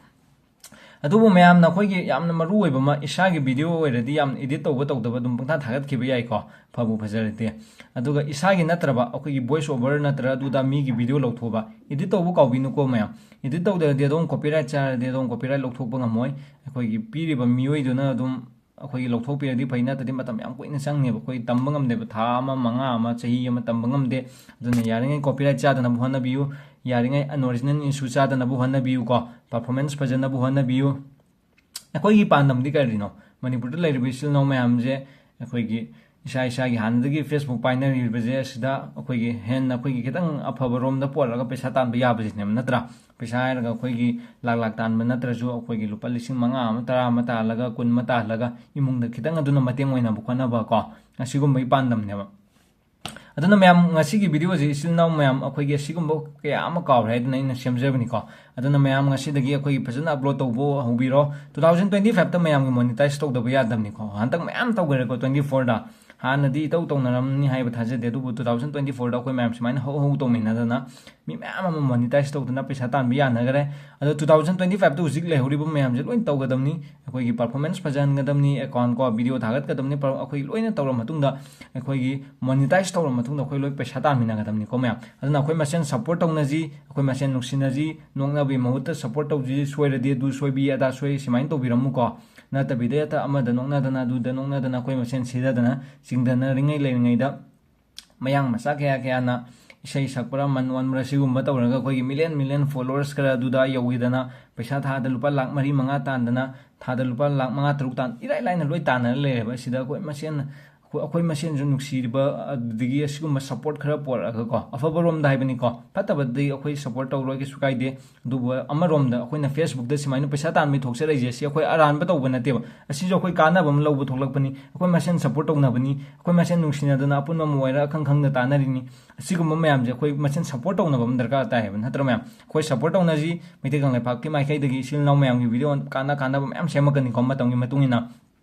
ꯑꯗꯨꯕꯨ ꯃꯌꯥꯝꯅ ꯑꯩꯈꯣꯏꯒꯤ ꯌꯥꯝꯅ ꯃꯔꯨ ꯑꯣꯏꯕ ꯑꯃ, ꯏꯁꯥꯒꯤ ꯚꯤꯗꯤꯑꯣ ꯑꯣꯏꯔꯗꯤ ꯌꯥꯝ ꯏꯗꯤꯠ ꯇꯧꯕ ꯇꯧꯗꯕ ꯑꯗꯨꯝ ꯄꯪꯊꯥ ꯊꯥꯒꯠꯈꯤꯕ ꯌꯥꯏꯀꯣ, ꯐꯕꯨ ꯐꯖꯔꯗꯤ꯫ ꯑꯗꯨꯒ ꯏꯁꯥꯒꯤ ꯅꯠꯇ꯭ꯔꯕ ꯑꯩꯈꯣꯏꯒꯤ voice over ꯅꯠꯇ꯭ꯔ ꯑꯗꯨꯗ ꯃꯤꯒꯤ ꯚꯤꯗꯤꯑꯣ ꯂꯧꯊꯣꯛꯑꯕ, ꯏꯗꯤꯠ ꯇꯧꯕ ꯀꯥꯎꯕꯤꯅꯨꯀꯣ ꯃꯌꯥꯝ꯫ ꯏꯗꯤꯠ ꯇꯧꯗ꯭ꯔꯗꯤ ꯑꯗꯨꯝ copyright ꯆꯥꯔꯗꯤ ꯑꯗꯨꯝ copyright ꯂꯧꯊꯣꯛꯄ ꯉꯝꯃꯣꯏ꯫ ꯑꯩꯈꯣꯏꯒꯤ ꯄꯤꯔꯤꯕ ꯃꯤꯑꯣꯏꯗꯨꯅ ꯑꯗꯨꯝ ꯑꯩꯈꯣꯏꯒꯤ ꯂꯧꯊꯣꯛꯄꯤꯔꯗꯤ ꯐꯩ, ꯅꯠꯇ꯭ꯔꯗꯤ ꯃꯇꯝ ꯌꯥꯝ ꯀꯨꯏꯅ ꯆꯪꯅꯦꯕ꯫ ꯑꯩꯈꯣꯏ ꯇꯝꯕ ꯉꯝꯗꯦꯕ, ꯊꯥ ꯑꯃ, ꯃꯉꯥ ꯑꯃ, ꯆꯍꯤ ꯑꯃ ꯇꯝꯕ ꯉꯝꯗꯦ꯫ ꯑꯗꯨꯅ ꯌꯥꯔꯤꯉꯩ copyright ꯆꯥꯗꯅꯕ ꯍꯣꯠꯅꯕꯤꯌꯨ, ꯌꯥꯔꯤꯉꯩ unoriginal issue ꯆꯥꯗꯅꯕ ꯍꯣꯠꯅꯕꯤꯌꯨꯀꯣ, performance ꯐꯖꯅꯕ ꯍꯣꯠꯅꯕꯤꯌꯨ꯫ ꯑꯩꯈꯣꯏꯒꯤ ꯄꯥꯟꯗꯝꯗꯤ ꯀꯔꯤꯅꯣ? ꯃꯅꯤꯄꯨꯔꯗ ꯂꯩꯔꯤꯕ ꯏꯆꯤꯜ ꯏꯅꯥꯎ ꯃꯌꯥꯝꯁꯦ ꯑꯩꯈꯣꯏꯒꯤ ꯏꯁꯥ ꯏꯁꯥꯒꯤ ꯍꯥꯟꯅꯗꯒꯤ Facebook ꯄꯥꯏꯅꯔꯤꯕꯁꯦ, ꯑꯁꯤꯗ ꯑꯩꯈꯣꯏꯒꯤ ꯍꯦꯟꯅ ꯑꯩꯈꯣꯏꯒꯤ ꯈꯤꯇꯪ ꯑꯐꯕ ꯔꯣꯝꯗ ꯄꯣꯔꯛꯑꯒ ꯄꯩꯁꯥ ꯇꯥꯟꯕ ꯌꯥꯕꯁꯤꯅꯦꯕ, ꯅꯠꯇ꯭ꯔꯥ? ꯄꯩꯁꯥ ꯍꯥꯏꯔꯒ ꯑꯩꯈꯣꯏꯒꯤ ꯂꯥꯛ ꯂꯥꯛ ꯇꯥꯟꯕ ꯅꯠꯇ꯭ꯔꯁꯨ, ꯑꯩꯈꯣꯏꯒꯤ ꯂꯨꯄꯥ ꯂꯤꯁꯤꯡ ꯃꯉꯥ ꯑꯃ, ꯇꯔꯥ ꯑꯃ ꯇꯥꯜꯂꯒ, ꯀꯨꯟ ꯑꯃ ꯇꯥꯜꯂꯒ, ꯏꯃꯨꯡꯗ ꯈꯤꯇꯪ ꯑꯗꯨꯅ ꯃꯇꯦꯡ ꯑꯣꯏꯅꯕ ꯈꯣꯠꯅꯕ ꯀꯣ, ꯑꯁꯤꯒꯨꯝꯕꯒꯤ ꯄꯥꯟꯗꯝꯅꯦꯕ꯫ ꯑꯗꯨꯅ ꯃꯌꯥꯝ, ꯉꯁꯤꯒꯤ ꯚꯤꯗꯤꯑꯣꯁꯦ ꯏꯆꯤꯜ ꯏꯅꯥꯎ ꯃꯌꯥꯝ, ꯑꯩꯈꯣꯏꯒꯤ ꯑꯁꯤꯒꯨꯝꯕ ꯀꯌꯥ ꯑꯃ ꯀꯥꯎꯔꯦ ꯍꯥꯏꯗꯅ ꯑꯩꯅ ꯁꯦꯝꯖꯕꯅꯤꯀꯣ꯫ ꯑꯗꯨꯅ ꯃꯌꯥꯝ ꯉꯁꯤꯗꯒꯤ ꯑꯩꯈꯣꯏꯒꯤ ꯐꯖꯅ upload ꯇꯧꯕ ꯍꯧꯕꯤꯔꯣ꯫ Two thousand twenty fiveꯇ ꯃꯌꯥꯝꯒꯤ monetize ꯇꯧꯗꯕ ꯌꯥꯗꯕꯅꯤꯀꯣ꯫ ꯍꯟꯗꯛ ꯃꯌꯥꯝ ꯇꯧꯈ꯭ꯔꯦꯀꯣ, twenty fourꯗ꯫ ꯍꯥꯟꯅꯗꯤ ꯏꯇꯧ ꯇꯧꯅꯔꯝꯅꯤ ꯍꯥꯏꯕ ꯊꯥꯖꯗꯦ, ꯑꯗꯨꯕꯨ two thousand twenty fourꯗ ꯑꯩꯈꯣꯏ ꯃꯌꯥꯝ ꯁꯨꯃꯥꯏꯅ ꯍꯧ ꯍꯧ ꯇꯧꯃꯤꯟꯅꯗꯅ ꯃꯤ ꯃꯌꯥꯝ ꯑꯃ monetize ꯇꯧꯗꯅ ꯄꯩꯁꯥ ꯇꯥꯟꯕ ꯌꯥꯅꯈ꯭ꯔꯦ꯫ ꯑꯗꯣ two thousand twenty fiveꯇ ꯍꯧꯖꯤꯛ ꯂꯩꯍꯧꯔꯤꯕ ꯃꯌꯥꯝꯁꯦ ꯂꯣꯏ ꯇꯧꯒꯗꯕꯅꯤ꯫ ꯑꯩꯈꯣꯏꯒꯤ performance ꯐꯖꯍꯟꯒꯗꯕꯅꯤ, account ꯀꯣ, video ꯊꯥꯒꯠꯀꯗꯕꯅꯤ, ꯄ-, ꯑꯩꯈꯣꯏ ꯂꯣꯏꯅ ꯇꯧꯔ ꯃꯇꯨꯡꯗ, ꯑꯩꯈꯣꯏꯒꯤ monetize ꯇꯧꯔ ꯃꯇꯨꯡꯗ ꯑꯩꯈꯣꯏ ꯂꯣꯏ ꯄꯩꯁꯥ ꯇꯥꯟꯃꯤꯟꯅꯒꯗꯕꯅꯤꯀꯣ ꯃꯌꯥꯝ꯫ ꯑꯗꯨꯅ ꯑꯩꯈꯣꯏ ꯃꯁꯦꯟ support ꯇꯧꯅꯁꯤ, ꯑꯩꯈꯣꯏ ꯃꯁꯦꯟ ꯅꯨꯡꯁꯤꯅꯁꯤ, ꯅꯣꯛꯅꯕꯒꯤ ꯃꯍꯨꯠꯇ support ꯇꯧꯁꯤ, ꯁꯣꯏꯔꯗꯤ ꯑꯗꯨ ꯁꯣꯏꯕꯤ, ꯑꯗꯥ ꯁꯣꯏ, ꯁꯨꯃꯥꯏꯅ ꯇꯧꯕꯤꯔꯝꯃꯨꯀꯣ꯫ ꯅꯠꯇꯕꯤꯗ ꯍꯦꯛꯇ ꯑꯃꯗ ꯅꯣꯛꯅꯗꯅ, ꯑꯗꯨꯗ ꯅꯣꯛꯅꯗꯅ, ꯑꯩꯈꯣꯏ ꯃꯁꯦꯟ ꯁꯤꯗꯗꯅ, ꯆꯤꯡꯊꯅꯔꯤꯉꯩ ꯂꯩꯔꯤꯉꯩꯗ, ꯃꯌꯥꯡ ꯃꯆꯥ ꯀꯌꯥ ꯀꯌꯥꯅ ꯏꯁꯩ ꯁꯛꯄ꯭ꯔꯥ, ꯃꯟ ꯑꯣꯟꯕ꯭ꯔꯥ, ꯁꯤꯒꯨꯝꯕ ꯇꯧꯔꯒ ꯑꯩꯈꯣꯏꯒꯤ million million followers ꯈꯔ ꯑꯗꯨꯗ ꯌꯧꯈꯤꯗꯅ, ꯄꯩꯁꯥ ꯊꯥꯗ ꯂꯨꯄꯥ ꯂꯥꯛ ꯃꯔꯤ ꯃꯉꯥ ꯇꯥꯟꯗꯅ, ꯊꯥꯗ ꯂꯨꯄꯥ ꯂꯥꯈ ꯃꯉꯥ ꯇꯔꯨꯛ ꯇꯥꯟ ꯏꯔꯥꯏ ꯂꯥꯏꯅ ꯂꯣꯏ ꯇꯥꯟꯅꯔ ꯂꯩꯔꯦꯕ꯫ ꯑꯁꯤꯗ ꯑꯩꯈꯣꯏ ꯃꯁꯦꯟ ꯑꯩꯈꯣꯏ ꯑꯩꯈꯣꯏ ꯃꯁꯦꯟꯁꯨ ꯅꯨꯡꯁꯤꯔꯤꯕ, ꯑꯗꯨꯗꯒꯤ ꯑꯁꯤꯒꯨꯝꯕ ꯁꯞꯄꯣꯔꯠ ꯈꯔ ꯄꯣꯔꯛꯑꯒꯀꯣ, ꯑꯐꯕ ꯔꯣꯝꯗ ꯍꯥꯏꯕꯅꯤꯀꯣ, ꯐꯠꯇꯕꯗꯤ ꯑꯩꯈꯣꯏ ꯁꯞꯄꯣꯔꯠ ꯇꯧꯔꯣꯏ, ꯀꯩꯁꯨ ꯀꯥꯏꯗꯦ꯫ ꯑꯗꯨꯕꯨ ꯑꯃꯔꯣꯝꯗ ꯑꯩꯈꯣꯏꯅ ꯐꯦꯁꯕꯨꯛꯇ ꯁꯨꯃꯥꯏꯅ ꯄꯩꯁꯥ ꯇꯥꯟꯕꯩ ꯊꯣꯛꯆꯔꯛꯏꯁꯦ, ꯁꯤ ꯑꯩꯈꯣꯏ ꯑꯔꯥꯟꯕ ꯇꯧꯕ ꯅꯠꯇꯦꯕ꯫ ꯑꯁꯤꯁꯨ ꯑꯩꯈꯣꯏ ꯀꯥꯟꯅꯕ ꯑꯃ ꯂꯧꯕ ꯊꯣꯛꯂꯛꯄꯅꯤ꯫ ꯑꯩꯈꯣꯏ ꯃꯁꯦꯟ ꯁꯞꯄꯣꯔꯠ ꯇꯧꯅꯕꯅꯤ, ꯑꯩꯈꯣꯏ ꯃꯁꯦꯟ ꯅꯨꯡꯁꯤꯅꯗꯅ ꯑꯄꯨꯟꯕ ꯑꯃ ꯑꯣꯏꯔ ꯑꯈꯪ ꯈꯪꯅ ꯇꯥꯟꯅꯔꯤꯅꯤ꯫ ꯑꯁꯤꯒꯨꯝꯕ ꯃꯌꯥꯝꯁꯦ ꯑꯩꯈꯣꯏ ꯃꯁꯦꯟ ꯁꯞꯄꯣꯔꯠ ꯇꯧꯅꯕ ꯑꯃ ꯗꯔꯀꯥꯔ ꯇꯥꯏ ꯍꯥꯏꯕ ꯅꯠꯇ꯭ꯔꯣ ꯃꯌꯥꯝ? ꯑꯩꯈꯣꯏ ꯁꯞꯄꯣꯔꯠ ꯇꯧꯅꯁꯤ, ꯃꯩꯇꯩ ꯀꯪꯂꯩꯄꯥꯛꯀꯤ ꯃꯥꯏꯀꯩꯗꯒꯤ ꯏꯆꯤꯜ ꯏꯅꯥꯎ ꯃꯌꯥꯝꯒꯤ ꯚꯤꯗꯤꯑꯣ ꯀꯥꯟꯅ ꯀꯥꯟꯅꯕ ꯃꯌꯥꯝ ꯁꯦꯝꯃꯛꯀꯅꯤꯀꯣ ꯃꯇꯝꯒꯤ ꯃꯇꯨꯡ ꯏꯟꯅ꯫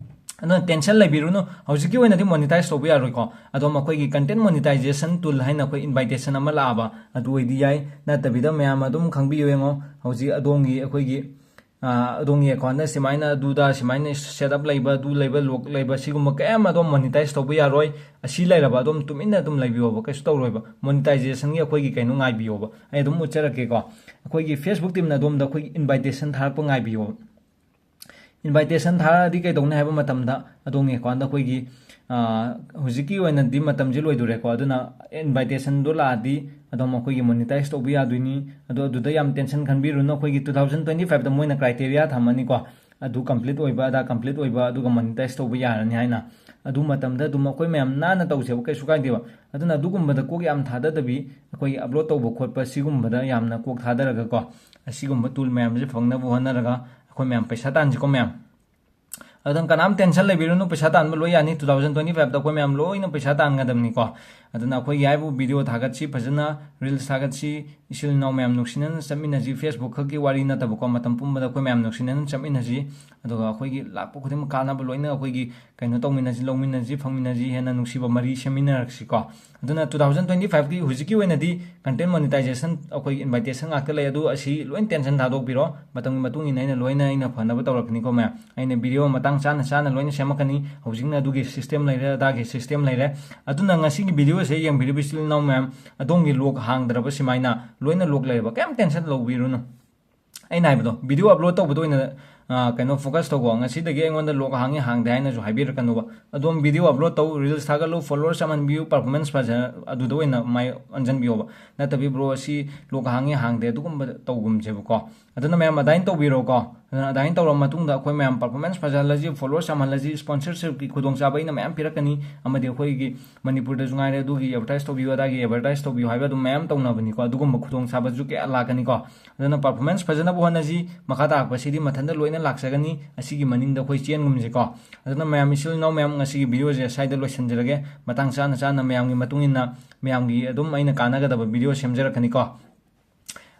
ꯑꯗꯨꯅ ꯇꯦꯟꯁꯟ ꯂꯩꯕꯤꯔꯨꯅꯨ, ꯍꯧꯖꯤꯛꯀꯤ ꯑꯣꯏꯅꯗꯤ ꯃꯣꯅꯤꯇꯥꯏꯁ ꯇꯧꯕ ꯌꯥꯔꯣꯏꯀꯣ꯫ ꯑꯗꯣ ꯃꯈꯣꯏꯒꯤ ꯀꯟꯇꯦꯟ ꯃꯣꯅꯤꯇꯥꯏꯖꯦꯁꯟ ꯇꯨꯜ ꯍꯥꯏꯅ ꯑꯩꯈꯣꯏ ꯏꯟꯚꯥꯏꯇꯦꯁꯟ ꯑꯃ ꯂꯥꯛꯑꯕ, ꯑꯗꯨ ꯑꯣꯏꯗꯤ ꯌꯥꯏ, ꯅꯠꯇꯕꯤꯗ ꯃꯌꯥꯝ ꯑꯗꯨꯝ ꯈꯪꯕꯤꯌꯨ ꯌꯦꯡꯉꯣ, ꯍꯧꯖꯤꯛ ꯑꯗꯣꯝꯒꯤ ꯑꯩꯈꯣꯏꯒꯤ ꯑ, ꯑꯗꯣꯝꯒꯤ ꯑꯦꯀꯥꯎꯟꯗ ꯁꯨꯃꯥꯏꯅ ꯑꯗꯨꯗ ꯁꯨꯃꯥꯏꯅ ꯁꯦꯠ ꯑꯞ ꯂꯩꯕ, ꯑꯗꯨ ꯂꯩꯕ, ꯂꯣꯛ ꯂꯩꯕ, ꯁꯤꯒꯨꯝꯕ ꯀꯌꯥ ꯑꯃ ꯑꯗꯨꯝ ꯃꯣꯅꯤꯇꯥꯏꯁ ꯇꯧꯕ ꯌꯥꯔꯣꯏ꯫ ꯑꯁꯤ ꯂꯩꯔꯕ ꯑꯗꯨꯝ ꯇꯨꯃꯤꯟꯅ ꯑꯗꯨꯝ ꯂꯩꯕꯤꯌꯣꯕ, ꯀꯩꯁꯨ ꯇꯧꯔꯣꯏꯕ꯫ ꯃꯣꯅꯤꯇꯥꯏꯖꯦꯁꯟꯒꯤ ꯑꯩꯈꯣꯏꯒꯤ ꯀꯩꯅꯣ ꯉꯥꯏꯕꯤꯌꯣꯕ, ꯑꯩ ꯑꯗꯨꯝ ꯎꯠꯆꯔꯛꯀꯦꯀꯣ꯫ ꯑꯩꯈꯣꯏꯒꯤ ꯐꯦꯁꯕꯨꯛ ꯇꯤꯝꯅ ꯑꯗꯣꯝꯗ ꯑꯩꯈꯣꯏꯒꯤ ꯏꯟꯚꯥꯏꯇꯦꯁꯟ ꯊꯥꯔꯛꯄ ꯉꯥꯏꯕꯤꯌꯣꯕ꯫ ꯏꯟꯚꯥꯏꯇꯦꯁꯟ ꯊꯥꯔꯛꯑꯗꯤ ꯀꯩꯗꯧꯅꯤ ꯍꯥꯏꯕ ꯃꯇꯝꯗ, ꯑꯗꯣꯝꯒꯤ ꯑꯦꯀꯥꯎꯟꯗ ꯑꯩꯈꯣꯏꯒꯤ, ꯑ, ꯍꯧꯖꯤꯛꯀꯤ ꯑꯣꯏꯅꯗꯤ ꯃꯇꯝꯁꯤ ꯂꯣꯏꯗꯣꯔꯦꯀꯣ, ꯑꯗꯨꯅ ꯏꯟꯚꯥꯏꯇꯦꯁꯟꯗꯣ ꯂꯥꯛꯑꯗꯤ ꯑꯗꯨꯝ ꯑꯩꯈꯣꯏꯒꯤ ꯃꯣꯅꯤꯇꯥꯏꯁ ꯇꯧꯕ ꯌꯥꯗꯣꯏꯅꯤ꯫ ꯑꯗꯣ ꯑꯗꯨꯗ ꯌꯥꯝ ꯇꯦꯟꯁꯟ ꯈꯟꯕꯤꯔꯨꯅꯨ, ꯑꯩꯈꯣꯏꯒꯤ ꯇꯨ ꯊꯥꯎꯖꯟ ꯇ꯭ꯋꯦꯟꯇꯤ ꯐꯥꯏꯚꯇ ꯃꯣꯏꯅ ꯀ꯭ꯔꯥꯏꯇꯦꯔꯤꯌꯥ ꯊꯝꯃꯅꯤꯀꯣ, ꯑꯗꯨ ꯀꯝꯄ꯭ꯂꯤꯠ ꯑꯣꯏꯕ, ꯑꯗꯥ ꯀꯝꯄ꯭ꯂꯤꯠ ꯑꯣꯏꯕ, ꯑꯗꯨꯒ ꯃꯣꯅꯤꯇꯥꯏꯁ ꯇꯧꯕ ꯌꯥꯔꯅꯤ ꯍꯥꯏꯅ꯫ ꯑꯗꯨ ꯃꯇꯝꯗ ꯑꯗꯨꯝ ꯑꯩꯈꯣꯏ ꯃꯌꯥꯝ ꯅꯥꯟꯅ ꯇꯧꯁꯦꯕ, ꯀꯩꯁꯨ ꯀꯥꯏꯗꯦꯕ꯫ ꯑꯗꯨꯅ ꯑꯗꯨꯒꯨꯝꯕꯗ ꯀꯣꯛ ꯌꯥꯝ ꯊꯥꯗꯗꯕꯤ, ꯑꯩꯈꯣꯏꯒꯤ ꯑꯞꯂꯣꯗ ꯇꯧꯕ ꯈꯣꯠꯄ ꯁꯤꯒꯨꯝꯕꯗ ꯌꯥꯝꯅ ꯀꯣꯛ ꯊꯥꯗꯔꯒꯀꯣ, ꯑꯁꯤꯒꯨꯝꯕ ꯇꯨꯜ ꯃꯌꯥꯝꯁꯦ ꯐꯪꯅꯕ ꯍꯣꯠꯅꯔꯒ ꯑꯩꯈꯣꯏ ꯃꯌꯥꯝ ꯄꯩꯁꯥ ꯇꯥꯟꯁꯤꯀꯣ ꯃꯌꯥꯝ꯫ ꯑꯗꯨꯅ ꯀꯅꯥꯝ ꯇꯦꯟꯁꯟ ꯂꯩꯕꯤꯔꯨꯅꯨ, ꯄꯩꯁꯥ ꯇꯥꯟꯕ ꯂꯣꯏ ꯌꯥꯅꯤ꯫ ꯇꯨ ꯊꯥꯎꯖꯟ ꯇ꯭ꯋꯦꯟꯇꯤ ꯐꯥꯏꯚꯇ ꯑꯩꯈꯣꯏ ꯃꯌꯥꯝ ꯂꯣꯏꯅ ꯄꯩꯁꯥ ꯇꯥꯟꯒꯗꯕꯅꯤꯀꯣ꯫ ꯑꯗꯨꯅ ꯑꯩꯈꯣꯏꯒꯤ ꯍꯥꯏꯕꯨ ꯚꯤꯗꯤꯑꯣ ꯊꯥꯒꯠꯁꯤ, ꯐꯖꯅ ꯔꯤꯜꯁ ꯊꯥꯒꯠꯁꯤ, ꯏꯆꯤꯜ ꯏꯅꯥꯎ ꯃꯌꯥꯝ ꯅꯨꯡꯁꯤꯅꯅ ꯆꯠꯃꯤꯟꯅꯁꯤ꯫ ꯐꯦꯁꯕꯨꯛ ꯈꯛꯀꯤ ꯋꯥꯔꯤ ꯅꯠꯇꯕꯀꯣ, ꯃꯇꯝ ꯄꯨꯝꯕꯗ ꯑꯩꯈꯣꯏ ꯃꯌꯥꯝ ꯅꯨꯡꯁꯤꯅꯅ ꯆꯠꯃꯤꯟꯅꯁꯤ꯫ ꯑꯗꯨꯒ ꯑꯩꯈꯣꯏꯒꯤ ꯂꯥꯛꯄ ꯈꯨꯗꯤꯡꯃꯛ ꯀꯥꯟꯅꯕ ꯂꯣꯏꯅ ꯑꯩꯈꯣꯏꯒꯤ ꯀꯩꯅꯣ ꯇꯧꯃꯤꯟꯅꯁꯤ, ꯂꯧꯃꯤꯟꯅꯁꯤ, ꯐꯪꯃꯤꯟꯅꯁꯤ, ꯍꯦꯟꯅ ꯅꯨꯡꯁꯤꯕ ꯃꯔꯤ ꯁꯦꯝꯃꯤꯟꯅꯔꯛꯁꯤꯀꯣ꯫ ꯑꯗꯨꯅ ꯇꯨ ꯊꯥꯎꯖꯟ ꯇ꯭ꯋꯦꯟꯇꯤ ꯐꯥꯏꯚꯀꯤ ꯍꯧꯖꯤꯛꯀꯤ ꯑꯣꯏꯅꯗꯤ ꯀꯟꯇꯦꯟ ꯃꯣꯅꯤꯇꯥꯏꯖꯦꯁꯟ ꯑꯩꯈꯣꯏꯒꯤ ꯏꯟꯚꯥꯏꯇꯦꯁꯟ ꯉꯥꯛꯇ ꯂꯩ, ꯑꯗꯨ ꯑꯁꯤ ꯂꯣꯏꯅ ꯇꯦꯟꯁꯟ ꯊꯥꯗꯣꯛꯄꯤꯔꯣ꯫ ꯃꯇꯝꯒꯤ ꯃꯇꯨꯡ ꯏꯟꯅ ꯑꯩꯅ ꯂꯣꯏꯅ ꯑꯩꯅ ꯐꯅꯕ ꯇꯧꯔꯛꯀꯅꯤꯀꯣ ꯃꯌꯥꯝ꯫ ꯑꯩꯅ ꯚꯤꯗꯤꯑꯣ ꯃꯇꯥꯡ ꯆꯥꯅ ꯆꯥꯅ ꯂꯣꯏꯅ ꯁꯦꯝꯃꯛꯀꯅꯤ꯫ ꯍꯧꯖꯤꯛꯅ ꯑꯗꯨꯒꯤ ꯁꯤꯁꯇꯦꯝ ꯂꯩꯔꯦ, ꯑꯗꯥꯒꯤ ꯁꯤꯁꯇꯦꯝ ꯂꯩꯔꯦ꯫ ꯑꯗꯨꯅ ꯉꯁꯤꯒꯤ ꯚꯤꯗꯤꯑꯣꯁꯦ ꯌꯦꯡꯕꯤꯔꯤꯕ ꯏꯆꯤꯜ ꯏꯅꯥꯎ ꯃꯌꯥꯝ, ꯑꯗꯣꯝꯒꯤ ꯂꯣꯛ ꯍꯥꯡꯗ꯭ꯔꯕ ꯁꯨꯃꯥꯏꯅ ꯂꯣꯏꯅ ꯂꯣꯛ ꯂꯩꯔꯕ, ꯀꯩꯝ ꯇꯦꯟꯁꯟ ꯂꯧꯕꯤꯔꯨꯅꯨ꯫ ꯑꯩꯅ ꯍꯥꯏꯕꯗꯣ, ꯚꯤꯗꯤꯑꯣ ꯑꯞꯂꯣꯗ ꯇꯧꯕꯗ ꯑꯣꯏꯅ, ꯑ, ꯀꯩꯅꯣ, ꯐꯣꯀꯁ ꯇꯧꯀꯣ꯫ ꯉꯁꯤꯗꯒꯤ ꯑꯩꯉꯣꯟꯗ ꯂꯣꯛ ꯍꯥꯡꯉꯤ ꯍꯥꯡꯗꯦ ꯍꯥꯏꯅꯁꯨ ꯍꯥꯏꯕꯤꯔꯛꯀꯅꯨꯕ꯫ ꯑꯗꯨꯝ ꯚꯤꯗꯤꯑꯣ ꯑꯞꯂꯣꯗ ꯇꯧ, ꯔꯤꯜꯁ ꯊꯥꯒꯠꯂꯨ, ꯐꯣꯂꯣꯋꯔꯁ ꯌꯥꯝꯍꯟꯕꯤꯌꯨ, ꯄꯔꯐꯣꯔꯃꯦꯟꯁ ꯐꯖ-, ꯑꯗꯨꯗ ꯑꯣꯏꯅ ꯃꯥꯏ ꯑꯣꯟꯁꯤꯟꯕꯤꯌꯣꯕ꯫ ꯅꯠꯇꯕꯤ, "ꯕ꯭ꯔꯣ, ꯑꯁꯤ ꯂꯣꯛ ꯍꯥꯡꯉꯤ ꯍꯥꯡꯗꯦ", ꯑꯗꯨꯒꯨꯝꯕ ꯇꯧꯒꯨꯝꯁꯦꯕꯀꯣ꯫ ꯑꯗꯨꯅ ꯃꯌꯥꯝ ꯑꯗꯨꯃꯥꯏꯅ ꯇꯧꯕꯤꯔꯣꯀꯣ꯫ ꯑꯗꯨꯅ ꯑꯗꯨꯃꯥꯏꯅ ꯇꯧꯔꯕ ꯃꯇꯨꯡꯗ ꯑꯩꯈꯣꯏ ꯃꯌꯥꯝ performance ꯐꯖꯍꯜꯂꯁꯤ, followers ꯌꯥꯝꯍꯜꯂꯁꯤ, sponsorship ꯀꯤ ꯈꯨꯗꯣꯡꯆꯥꯕ ꯑꯩꯅ ꯃꯌꯥꯝ ꯄꯤꯔꯛꯀꯅꯤ꯫ ꯑꯃꯗꯤ ꯑꯩꯈꯣꯏꯒꯤ ꯃꯅꯤꯄꯨꯔꯗꯁꯨ ꯉꯥꯏꯔꯦ, ꯑꯗꯨꯒꯤ advertise ꯇꯧꯕꯤꯌꯨ, ꯑꯗꯥꯒꯤ advertise ꯇꯧꯕꯤꯌꯨ ꯍꯥꯏꯕ ꯑꯗꯨꯝ ꯃꯌꯥꯝ ꯇꯧꯅꯕꯅꯤꯀꯣ꯫ ꯑꯗꯨꯒꯨꯝꯕ ꯈꯨꯗꯣꯡꯆꯥꯕꯁꯨ ꯀꯌꯥ ꯂꯥꯛꯀꯅꯤꯀꯣ꯫ ꯑꯗꯨꯅ performance ꯐꯖꯅꯕ ꯍꯣꯠꯅꯁꯤ꯫ ꯃꯈꯥ ꯇꯥꯔꯛꯄꯁꯤꯗꯤ ꯃꯊꯟꯇ ꯂꯣꯏꯅ ꯂꯥꯛꯆꯒꯅꯤ꯫ ꯑꯁꯤꯒꯤ ꯃꯅꯤꯡꯗ ꯑꯩꯈꯣꯏ ꯆꯦꯟꯒꯨꯝꯁꯤꯀꯣ꯫ ꯑꯗꯨꯅ ꯃꯌꯥꯝ, ꯏꯆꯤꯜ ꯏꯅꯥꯎ ꯃꯌꯥꯝ, ꯉꯁꯤꯒꯤ video ꯁꯦ ꯁ꯭ꯋꯥꯏꯗ ꯂꯣꯏꯁꯤꯟꯖꯔꯒꯦ꯫ ꯃꯇꯥꯡ ꯆꯥꯅ ꯆꯥꯅ ꯃꯌꯥꯝꯒꯤ ꯃꯇꯨꯡ ꯏꯟꯅ ꯃꯌꯥꯝꯒꯤ ꯑꯗꯨꯝ ꯑꯩꯅ ꯀꯥꯟꯅꯒꯗꯕ video ꯁꯦꯝꯖꯔꯛꯀꯅꯤꯀꯣ꯫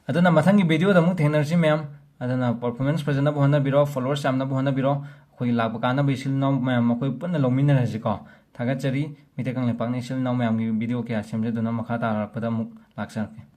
ꯑꯗꯨꯅ ꯃꯊꯪꯒꯤ video ꯗ ꯑꯃꯨꯛ ꯊꯦꯡꯅꯔꯁꯤ ꯃꯌꯥꯝ꯫ ꯑꯗꯨꯅ performance ꯐꯖꯅꯕ ꯍꯣꯠꯅꯕꯤꯔꯣ, followers ꯌꯥꯝꯅꯕ ꯍꯣꯠꯅꯕꯤꯔꯣ꯫ ꯑꯩꯈꯣꯏꯒꯤ ꯂꯥꯛꯄ ꯀꯥꯟꯅꯕ ꯏꯆꯤꯜ ꯏꯅꯥꯎ ꯃꯌꯥꯝ ꯑꯩꯈꯣꯏ ꯄꯨꯟꯅ ꯂꯧꯃꯤꯟꯅꯔꯁꯤꯀꯣ꯫ ꯊꯥꯒꯠꯆꯔꯤ꯫ ꯃꯤꯇꯩ ꯀꯪꯂꯩꯄꯥꯛꯅ ꯏꯆꯤꯜ ꯏꯅꯥꯎ ꯃꯌꯥꯝꯒꯤ video ꯀꯌꯥ ꯁꯦꯝꯖꯗꯨꯅ ꯃꯈꯥ ꯇꯥꯔꯛꯄꯗ ꯑꯃꯨꯛ ꯂꯥꯛꯆꯔꯛꯀꯦ꯫